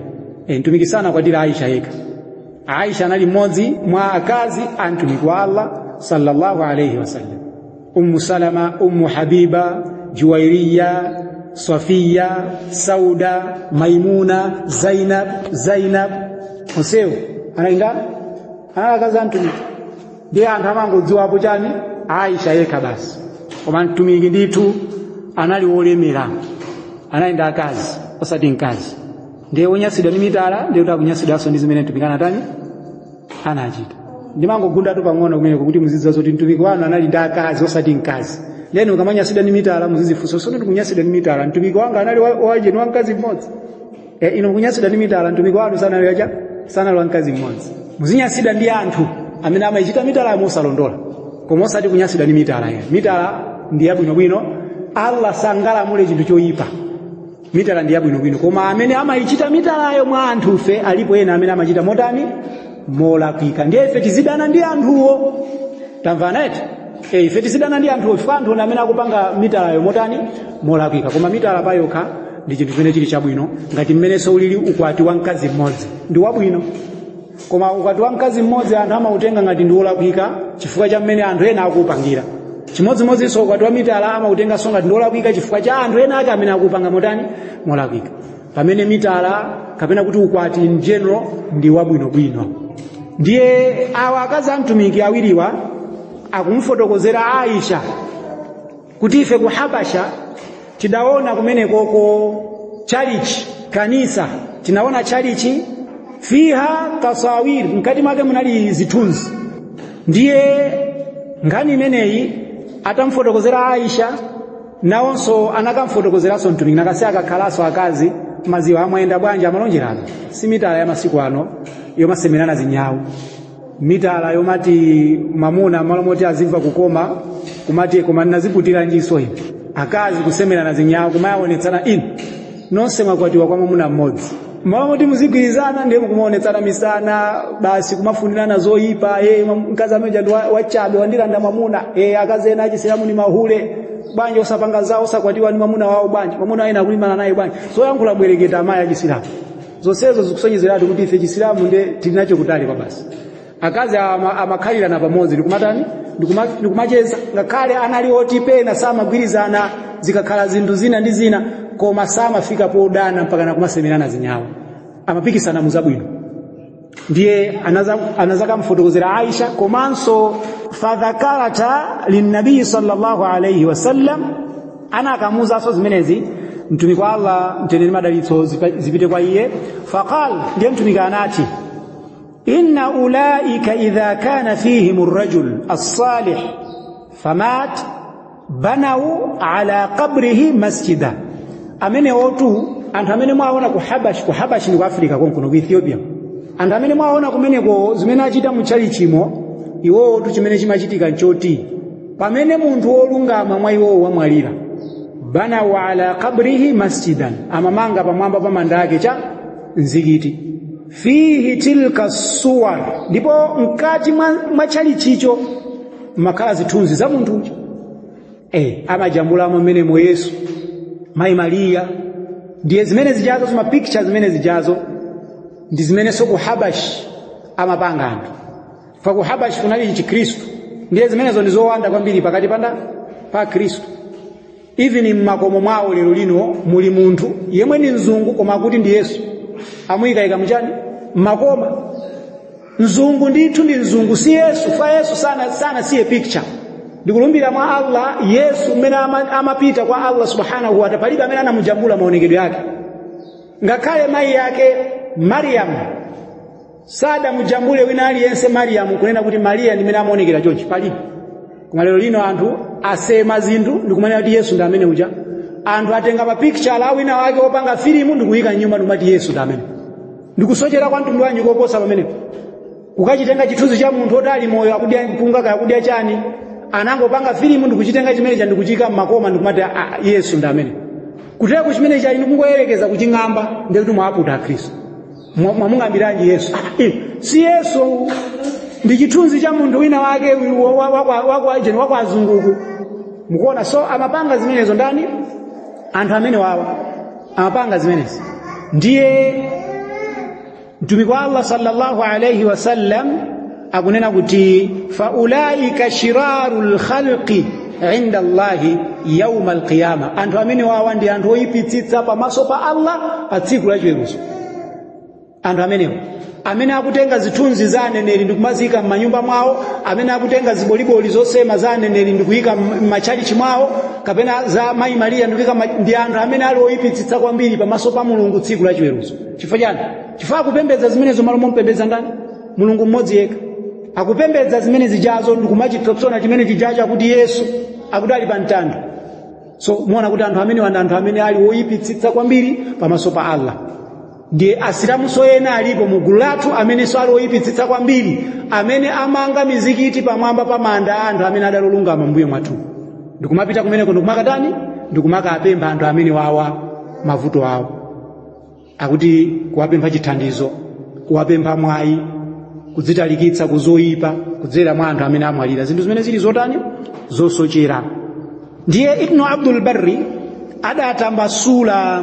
Mtumiki sanakwatira Aisha yekha. Aisha anali mmodzi mwa akazi a Mtumiki wa Allah sallallahu alayhi wasallam. Ummu Salama, Ummu Habiba, Juwairiya, Safiya, Sauda, Maimuna, Zainab, Zainab, onsewo anali ndani? Anali akazi a Mtumiki. Ndiye anthu amangodziwapo chani? Aisha yekha basi. Koma Mtumiki ndithu anali wolemera, anali ndi akazi osati mkazi. Ndiye wonyasidwa ndi mitala, ndiye kuti akunyasidwanso ndi zimene Mtumiki anatani? Anachita. Ndimangogundatu pang'ono kumeneko kuti muzidziwa zoti Mtumiki wanu anali ndi akazi osati mkazi. Then ukamanyasidwa ndi mitala muzidzifunsa, sono ndikunyasidwa ndi mitala, Mtumiki wanga anali wajeni wa mkazi mmodzi. Ino mukunyasidwa ndi mitala, Mtumiki wanu sanali wacha, sanali wa mkazi mmodzi. Muzinyasidwa ndi anthu amene amayichita mitala mosalondola, koma osati kunyasidwa ndi mitala ya. Mitala ndi yabwinobwino, Allah sangalamule chinthu choyipa. Mitala ndi yabwinobwino, koma amene amayichita mitalayo mwa anthufe alipo ena amene amachita motani? Molakwika. Ndiye ife tizidana ndi anthuwo. Tamvana eti? Ife tizidana ndi anthuwo chifukwa anthu amene akupanga mitalayo motani? Molakwika. Koma mitala payokha ndi chinthu chimene chili chabwino, ngati mmenenso ulili ukwati wa mkazi mmodzi ndi wabwino. Koma ukwati wa mkazi mmodzi anthu amautenga ngati ndi wolakwika chifukwa cha mmene anthu ena akuupangira. Chimodzimodzinso ukwati wa mitala amautenganso ngati ndi wolakwika chifukwa cha anthu ena ake amene akuupanga motani? Molakwika. Pamene mitala kapena kuti ukwati in general ndi wabwinobwino. Ndiye awa akazi a Mtumiki awiriwa akumfotokozera Aisha kuti ife ku Habasha tidaona kumenekoko chalichi, kanisa, tinaona chalichi fiha tasawir, mkati mwake munali zithunzi. Ndiye nkhani imeneyi atamfotokozera Aisha, nawonso anakamfotokozeranso Mtumiki. Nakasi akakhalanso akazi maziwa amwenda bwanji amalonjerana, si mitala ya masiku ano yomasemerana zinyawu, mitala yomati mamuna malo moti azimva kukoma kumati koma ndinaziputira njiso ine. Akazi kusemerana zinyawu kumayaonetsana, inu nonse mwakwatiwa kwa mwamuna mmodzi. Mmalo moti muzigwirizana, ndiye mukumaonetsana misana basi, kumafunirana zoyipa. Mkazi amene ndi wachabe, wandilanda mwamuna. Akazi ena achisilamu ni mahule. Bwanji osapanga zawo, osakwatiwa ndi mwamuna wawo? Bwanji mwamuna ena akulimana naye bwanji? Zoyankhula bwereketa amayi achisilamu zonsezo zikusonyezeratu kuti ife Chisilamu nde tili nacho kutali kwa basi. Akazi amakhalirana pamodzi, ndikumatani, ndikumacheza, ngakhale anali oti pena samagwirizana zikakhala zinthu zina ndi zina, koma samafika podana mpaka nakumasemerana zinyawo. Amapikisana muzabwino. Ndiye anazakamfotokozera Aisha, komanso fadhakarata linnabii sallallahu alayhi wasallam, ana akamuzanso zimenezi Mtumiki wa Allah, mtendere madalitso zipite kwa iye. Faqal, ndiye Mtumiki anati: inna ulaika idha kana fihim arrajul as-salih famat, banau ala qabrihi masjida. Amene otu anthu amene mwaona ku Habash, ku Habash ni ku Africa konkuno, ku Ethiopia, anthu amene mwaona kumeneko zimene achita mu tchalichimo, iwowo tu chimene chimachitika nchoti pamene munthu wolungama mwa iwowo wamwalira, banau ala qabrihi masjidan, amamanga pamwamba pa manda ake cha mzikiti, fihi tilka suwar, ndipo mkati mwa tchalichicho makhala zithunzi za munthu uja. Amajambulamo mmenemo Yesu, Mayi Mariya. Ndiye zimene zijazo, zima picture zimene zijazo, ndi zimenenso ku Habash amapanga anthu. Fa ku Habash kunali Chikhristu, ndiye zimenezo ndi zowanda kwambiri pakati panda pa Khristu. Even mmakomo mwawo lero lino muli munthu yemwe ni mzungu koma akuti ndi Yesu, amuyikayika muchani, mmakoma. Mzungu ndithu ndi mzungu, si Yesu. Fa Yesu sana siye picture. Ndikulumbira mwa Allah, Yesu mmene amapita kwa Allah subhanahu wa ta'ala, palibe amene anamujambula maonekedwe yake. Ngakhale mayi yake Mariam sadamujambule wina aliyense Mariam kunena kuti Mariya ndi mmene amaonekera chonchi, palibe. Koma lero lino anthu asema zinthu ndikumanena kuti Yesu ndi amene uja. Anthu atenga pa picture la wina wake wopanga filimu ndikuyika nyumba ndikumati Yesu ndi amene. Ndikusochera kwa mtundu wanji koposa pamenepo? Kukachitenga chithunzi cha munthu otali moyo, akudya mpunga kaya akudya chani, anangopanga filimu ndikuchitenga chimene cha ndikuchika mmakoma ndikumati Yesu ndi amene. Kuteko chimene cha inu kungoyerekeza kuching'amba, ndiye kuti mwaputa Akhristu. Mwamung'ambiranji Yesu? Si Yesu, ndi chithunzi cha munthu wina wake wakwa azunguku. Mukuona? So amapanga zimenezo ndani? Anthu amene wawa amapanga zimenezi. Ndiye Mtumiki wa Allah sallallahu alayhi wasallam akunena kuti faulaika shiraru lkhalqi inda Allahi yauma alqiyama, anthu amene wawa ndi anthu oyipitsitsa pamaso pa Allah pa tsiku lachiweruzo. Anthu amenewo amene akutenga zithunzi za aneneri ndikumaziyika m'manyumba mwawo, amene akutenga ziboliboli zosema za aneneri ndikuyika m'matchalichi mwawo, kapena za Mayi Mariya ndikuyika, ndi anthu amene ali oyipitsitsa kwambiri pamaso pa Mulungu tsiku lachiweruzo. Chifukwa chani? Chifukwa akupembedza zimenezo malo mompembedza ndani? Mulungu mmodzi yekha. Akupembedza zimene zijazo ndikumachipsopsona chimene chijacho akuti Yesu, akuti ali pa mtanda. So muona kuti anthu amene ndi anthu amene ali woyipitsitsa kwambiri pamaso pa Allah. Ndiye Asilamuso ena alipo mu gulu lathu amenenso ali woyipitsitsa kwambiri, amene amanga mizikiti pamwamba pa manda a anthu amene adalolungama mbuyo mwathu, ndikumapita kumeneko ndikumakatani, ndikumakapempha anthu amene wawa mavuto awo, akuti kuwapempha chithandizo, kuwapempha mwayi, kudzitalikitsa kuzoyipa kudzera mwa anthu amene amwalira, zinthu zimene zili zotani, zosochera. Ndiye Ibnu Abdul Barri adatambasula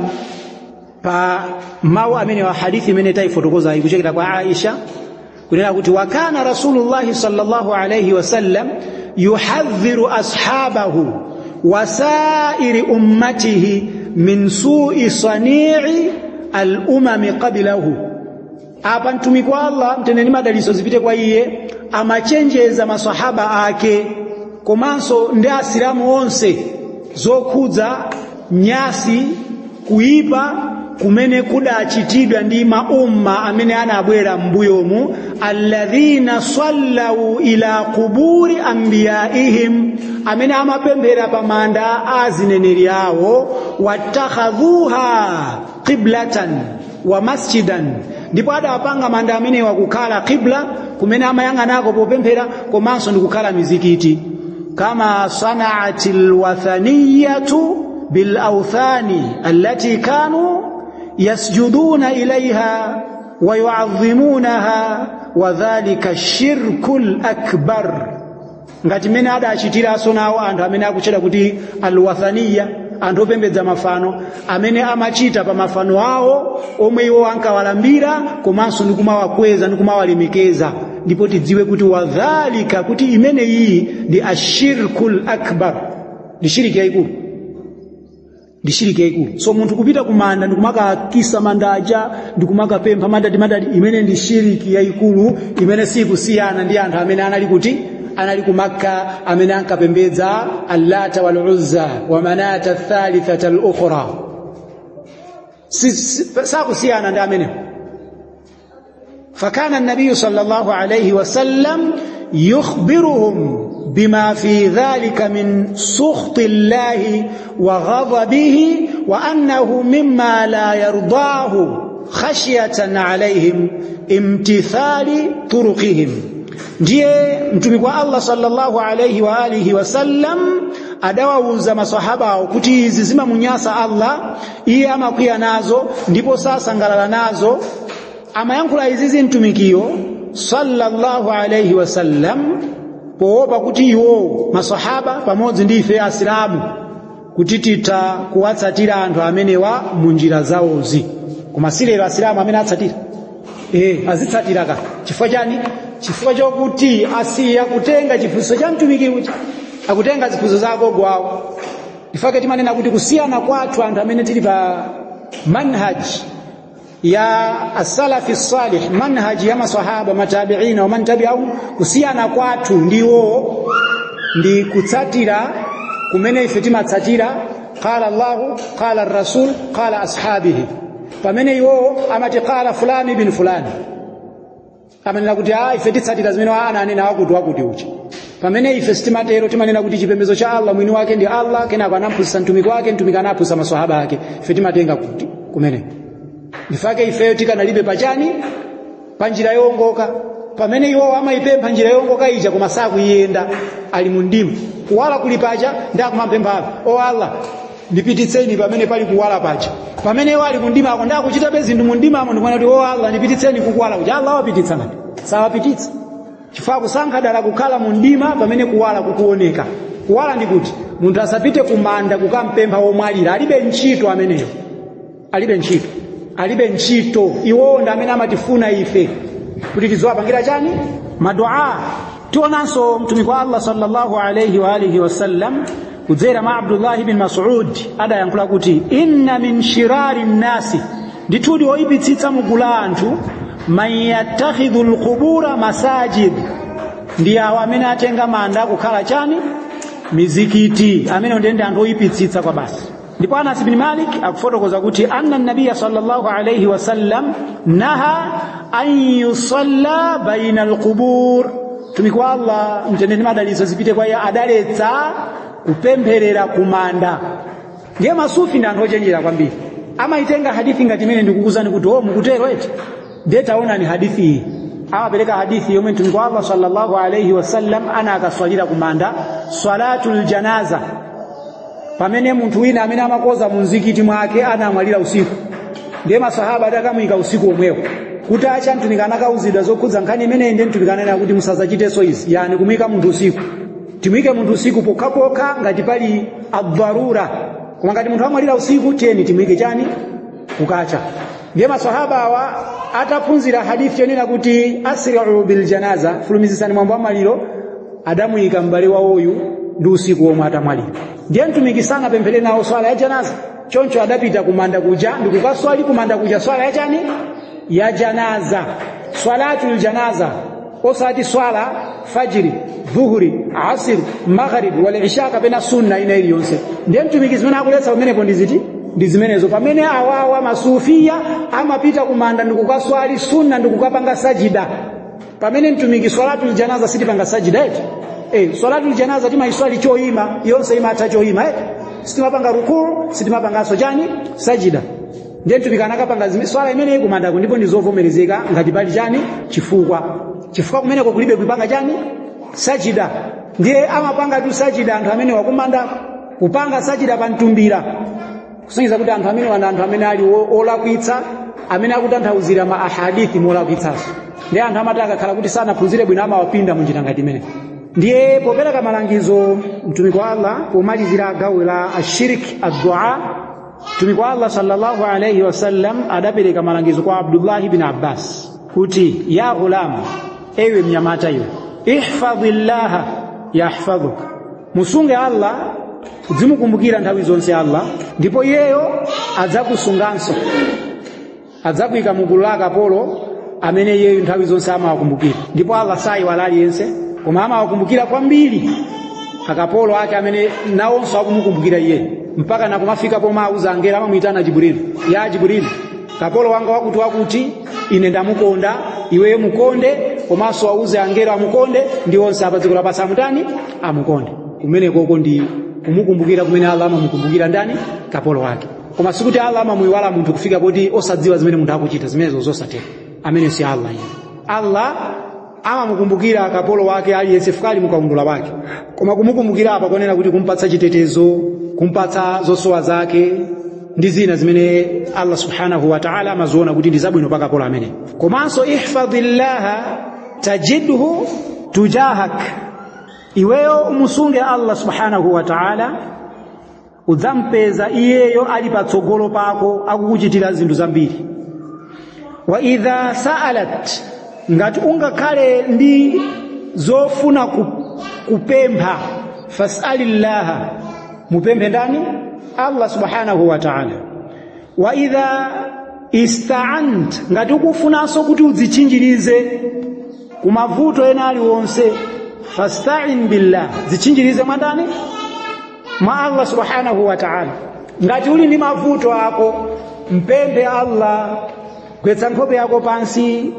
pa mawu amene wa hadithi imene tayifotokoza ikuchokera kwa Aisha, kunena kuti wakana Rasulullahi sallallahu alayhi wasallam yuhadhiru ashabahu wasairi ummatihi min su'i sani'i al-umami qablahu. Apa Mtumiki wa Allah, mtendere ndi madalitso zipite kwa iye, amachenjeza masahaba ake komanso ndi Asilamu onse zokhudza nyasi, kuyipa kumene kudachitidwa ndi maumma amene anabwera m'mbuyomu, alladhina sallau ila quburi anbiyaihim, amene amapemphera pa manda a zineneri awo, wattakhadhuha qiblatan wa masjidan, ndipo adapanga manda amenewa kukhala qibla kumene amayang'anako popemphera, komanso ndi kukhala mizikiti, kama sanaat alwathaniyatu bilawthani allati kanu Yasjuduna ilaiha wa yuadhimunaha wa dhalika shirku lakbar, ngati mmene adachitiranso nawo anthu amene akutchedwa kuti alwathaniya, anthu opembedza mafano, amene amachita pa mafano awo omwe iwo ankawalambira komanso ndi kumawakweza ndi kumawalemekeza. Ndipo tidziwe kuti wadhalika, kuti imene iyi ndi ashirku lakbar, ndi shiriki yayikulu, ndi shiriki yayikulu. So munthu kupita kumanda ndikumakakisa mandaja, ndikumakapempha madadi madadi, imene ndi shiriki yayikulu, imene sikusiyana ndi anthu amene anali kuti anali ku Makka, amene ankapembedza Allata wal Uzza wa Manata thalithata al ukhra. Sakusiyana ndi amenewo. Fakana nabiyu sallallahu alayhi wasallam yukhbiruhum bima fi dhalika min sukhti llahi wa ghadabihi wa annahu mimma la yardahu khashyatan alayhim imtithali turuqihim. Ndiye mtumiki wa Allah sallallahu alayhi wa alihi wasallam adawawuza masahabawo kuti izi zimamunyasa Allah, iye amakwiya nazo ndipo sasangalala nazo. Amayankhula izizi mtumikiyo sallallahu alayhi wasallam poopa kuti iwowo masahaba pamodzi ndi ife Asilamu kuti titha kuwatsatira anthu amenewa mu njira zawozi. Koma si lero Asilamu amene atsatira, azitsatira ka. Chifukwa chani? Chifukwa chokuti asiya kutenga chiphunzitso cha mtumiki uja, akutenga ziphunzitso za agogo awo. Ifake timanena kuti kusiyana kwathu anthu amene tili pa manhaj ya asalafi salih, manhaji ya masahaba, matabiina wa man tabi'ahum, kusiyana kwathu ndiwo ndi kutsatira kumene ife timatsatira qala Allahu, qala rasul, qala ashabihi, pamene iwo amati qala fulani ibn fulani. Amanena kuti ife titsatira zimene ananena wakuti wakuti uja, pamene ife sitimatero. Timanena kuti chipembedzo cha Allah mwini wake ndi Allah, kenako anamphunzitsa mtumiki wake, mtumiki anaphunzitsa maswahaba ake. Ife timatenga kuti kumene ndifake ifeyo tikanalibe pachani pa njira yowongoka, pamene iwo amayipempha njira yowongoka ija koma sakuyiyenda, ali mu mdima. Kuwala kuli paja ndi akumampempha, o Allah, ndipititseni pamene pali kuwala paja, pamene iwo ali mundima ako ndakuchitabe zinthu mundimamo, ndikuona kuti o Allah, ndipititseni kukuwala kuja. Allah wapititsa ngati sawapititsa, chifukwa kusankha dala kukhala mundima pamene kuwala kukuoneka. Kuwala ndi kuti munthu asapite kumanda kukampempha womwalira, alibe ntchito ameneyo, alibe ntchito, alibe ntchito. Iwowo ndi amene amatifuna ife kuti tiziwapangira chani? Madua. Tionanso mtumiki wa Allah sallallahu alayhi wa alihi wasallam kudzera mwa Abdullahi bin Mas'ud adayankhula kuti inna min shirari nnasi, ndithudi oyipitsitsa mugulu la anthu, man yattakhidhu lqubura masajid, ndi awo amene atenga manda kukhala chani? Mizikiti. Amene ndiye anthu oyipitsitsa kwa basi. Ndipo Anas bin Malik akufotokoza kuti anna nabiya sallallahu alayhi wasallam naha an yusalla baina alqubur, mtumiki wa Allah mtendere ndi madalitso zipite kwa iye adaletsa kupempherera kumanda. Ndiye masufi ndi anthu ochenjera kwambiri, amaitenga hadithi ngati imene ndikukuzani kuti o mukutero eti, ndiye taonani hadithi iyi. Amapereka hadithi yomwe mtumiki wa Allah sallallahu alayhi wasallam ana akaswalira kumanda salatul janaza, pamene munthu wina amene amakoza mu mzikiti mwake anamwalira usiku. Ndiye masahaba adakamuyika usiku omwewo. Kuti acha mtumiki anakauzidwa zokhudza nkhani imeneyi. Ndiye mtumiki ananena kuti musazachitenso izi, yani kumuyika munthu usiku. Timuyike munthu usiku pokhapokha ngati pali adharura, koma ngati munthu amwalira usiku, tiyeni timuyike chani? Kukacha. Ndiye masahaba awa ataphunzira hadithi yonena kuti asri'u bil janaza, fulumizitsani mwambo wa maliro, adamuyika m'bale wawoyu ndi usiku omwe atamwalira. Ndiye mtumiki sanapemphere nawo swala ya janaza, choncho adapita kumanda kuja ndikukaswali kumanda kuja swala ya chani? Ya janaza, swalatul janaza, osati swala fajiri, dhuhuri, asiri, maghrib wal isha kapena sunna ina iliyonse. Ndiye mtumiki zimene akuletsa pamenepo ndi ziti? Ndi zimenezo. Pamene awawa masufiya amapita kumanda ndikukaswali sunna ndikukapanga sajida, pamene mtumiki swalatul janaza sitipanga sajida eti. Swalatul janaza timayiswali choyima, yonse imatha choyima eti, sitimapanga rukuu, sitimapanganso chani? Sajida. Ndiye mtumiki anakapanga swala imeneyi kumandako, ndipo ndi zovomerezeka ngati pali chani? Chifukwa, chifukwa kumeneko kulibe kuipanga chani? Sajida. Ndiye amapanga tu sajida anthu amene wakumanda, kupanga sajida pa mtumbira. Kusonyeza kuti anthu amene wana anthu amene ali olakwitsa, amene akutanthauzira ma ahadithi molakwitsanso. Ndi anthu amati akakhala kuti sanaphunzire bwino amawapinda munjira ngati imene. Ndiye popereka malangizo mtumiki wa Allah pomalizira gawo la ashirik addua, mtumiki wa Allah sallallahu alayhi wasallam adapereka malangizo kwa Abdullah ibn Abbas kuti, ya ghulam, ewe mnyamata iwe, ihfadhillaha yahfadhuka, musunge Allah, udzimukumbukira nthawi zonse Allah, ndipo iyeyo adzakusunganso, adzakuyika mugulu la akapolo amene iyeyo nthawi zonse amawakumbukira. Ndipo Allah sayiwala aliyense, koma amawakumbukira kwambiri akapolo ake amene nawonso akumukumbukira iye, mpaka nakumafika pomwe auza angelo, amamuyitana Jibril, ya Jibril, kapolo wanga wakuti wakuti ine ndamukonda, iweyo mukonde, komanso auze angelo amukonde, ndi onse apa dziko lapansi amutani, amukonde. Kumenekoko ndi kumukumbukira kumene Allah amamukumbukira ndani? Kapolo wake. Koma sikuti Allah amamuyiwala munthu kufika poti osadziwa zimene munthu akuchita, zimenezo zosatera. Amene si Allah iye. Allah amamukumbukira kapolo wake aliyense fukali mukaundula wake, koma kumukumbukira apa konena kuti kumpatsa chitetezo, kumpatsa zosowa zake ndi zina zimene Allah subhanahu wa ta'ala amaziona kuti ndi zabwino pa kapolo amene. Komanso ihfadhillaha tajidhu tujahak, iweyo umusunge Allah subhanahu wa ta'ala, udzampeza iyeyo ali patsogolo pako akukuchitira zinthu zambiri. Wa idha sa'alat, ngati ungakhale ndi zofuna kupempha, fas'alillaha, mupemphe ndani? Allah subhanahu wa ta'ala. Wa idha ista'ant, ngati ukufunanso kuti udzichinjirize kumavuto ena aliwonse, fasta'in billah, zichinjirize mwa ndani? Mwa Allah subhanahu wa ta'ala. Ngati uli ndi mavuto ako, mpemphe Allah, gwetsa nkhope yako pansi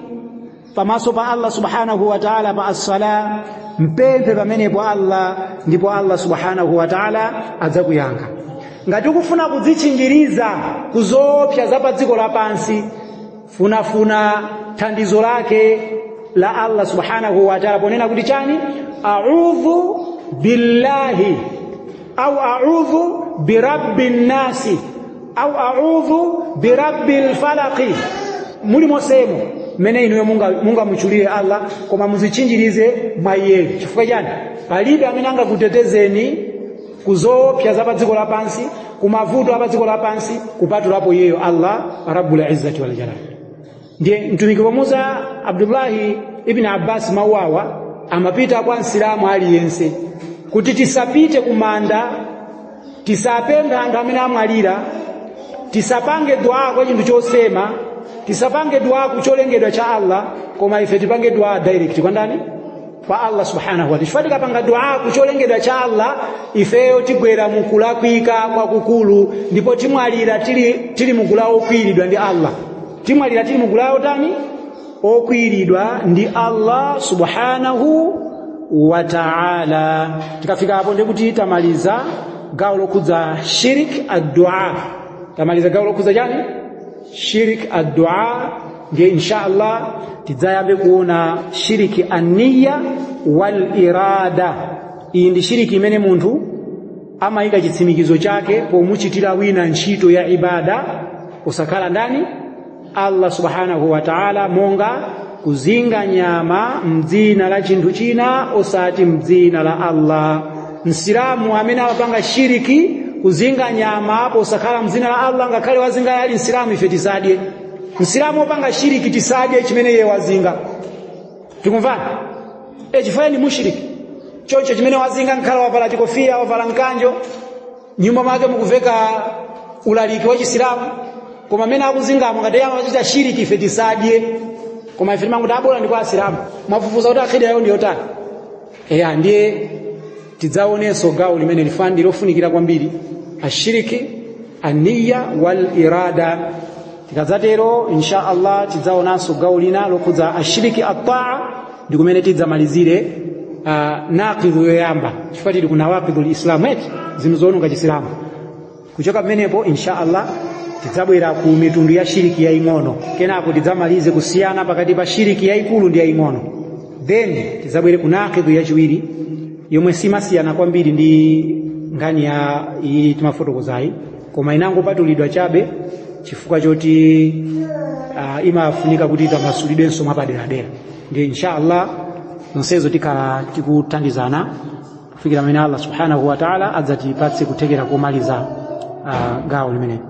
pamaso pa Allah subhanahu wa ta'ala pa as-sala, mpemphe pamenepo Allah, ndipo Allah subhanahu wa ta'ala adzakuyankha. Ngati ukufuna kudzichinjiriza kuzoopsa za pa dziko lapansi, funafuna thandizo lake la Allah subhanahu wa ta'ala ponena kuti chani? A'udhu billahi au a'udhu birabbin nasi au a'udhu birabbil falaqi, muli mosemo mmene inuyo mungamuchulire Allah, koma muzichinjirize mwa iyeyo. Chifukwa chani? Palibe amene angakutetezeni kuzoopsa za pa dziko lapansi, kumavuto apa dziko lapansi, kupatulapo iyeyo Allah rabbul izzati wal jalal. Ndiye mtumiki pomuza Abdullahi ibn Abbas mawawa, amapita kwa nsilamu aliyense kuti tisapite kumanda, tisapemphe anthu amene amwalira, tisapange dua kwa chinthu chosema, tisapange dua kucholengedwa cha Allah, koma ife tipange dua direct kwa ndani? Kwa Allah subhanahu wa ta'ala. Chifukwa tikapanga dua kucholengedwa cha Allah, ifeyo tigwera mukulakwika kwakukulu, ndipo timwalira tili mugulu okwiyiridwa ndi Allah. Timwalira tili mugulu otani? Okwiyiridwa ndi Allah subhanahu wa ta'ala. Tikafika apo ndikuti tamaliza gawo lokhudza shirik ad-du'a. Tamaliza gawo lokhudza chani? Shirik ad-du'a. Ndiye inshallah tidzayambe kuona shiriki an-niyya wal irada. Iyi ndi shiriki imene munthu amayika chitsimikizo chake pomuchitira wina ntchito ya ibada usakhala ndani? Allah subhanahu wa ta'ala, monga kuzinga nyama mdzina la chinthu china osati mdzina la Allah. Msilamu amene amapanga shiriki kuzinga nyama posakhala mdzina la Allah, ngakhale wazinga ali msilamu, ife tisadye. Msilamu opanga shiriki tisadye chimene iye wazinga. Tikumvana? Chifukwa ni mushiriki. Choncho chimene wazinga, nkhala wavala chikofia, wavala mkanjo, nyumba mwake mukuveka ulaliki wa Chisilamu, koma amene akuzingamo ngati amachita shiriki ife tisadye. Koma ife timanguti abola ndi kwa Asilamu. Mwafufuza kuti akhida yawo ndi yotani? Eya, ndiye tidzaonenso gawo limene lifandi lofunikira kwambiri, ashiriki aniya wal irada. Tikadzatero insha Allah tidzaonanso gawo lina lokhudza ashiriki at-ta'a, ndi kumene tidzamalizire naqidhu yoyamba, chifukwa tili ku nawaqidhul islam eti, zinthu zoononga Chisilamu. Kuchoka pamenepo insha Allah tidzabwera ku mitundu ya shiriki yaying'ono, kenako tidzamalize kusiyana pakati pa shiriki yayikulu ndi yaying'ono, then tidzabwere ku naqidhu yachiwiri yomwe simasiyana kwambiri ndi nkhani ya iyi timafotokozayi. Koma inangopatulidwa chabe chifukwa choti imafunika kuti itamasulidwenso mwapaderadera. Ndiye insha Allah zonsezo tikhala tikuthandizana kufikira pamene Allah subhanahu wa ta'ala adzatipatse kuthekera komaliza gawo limeneli.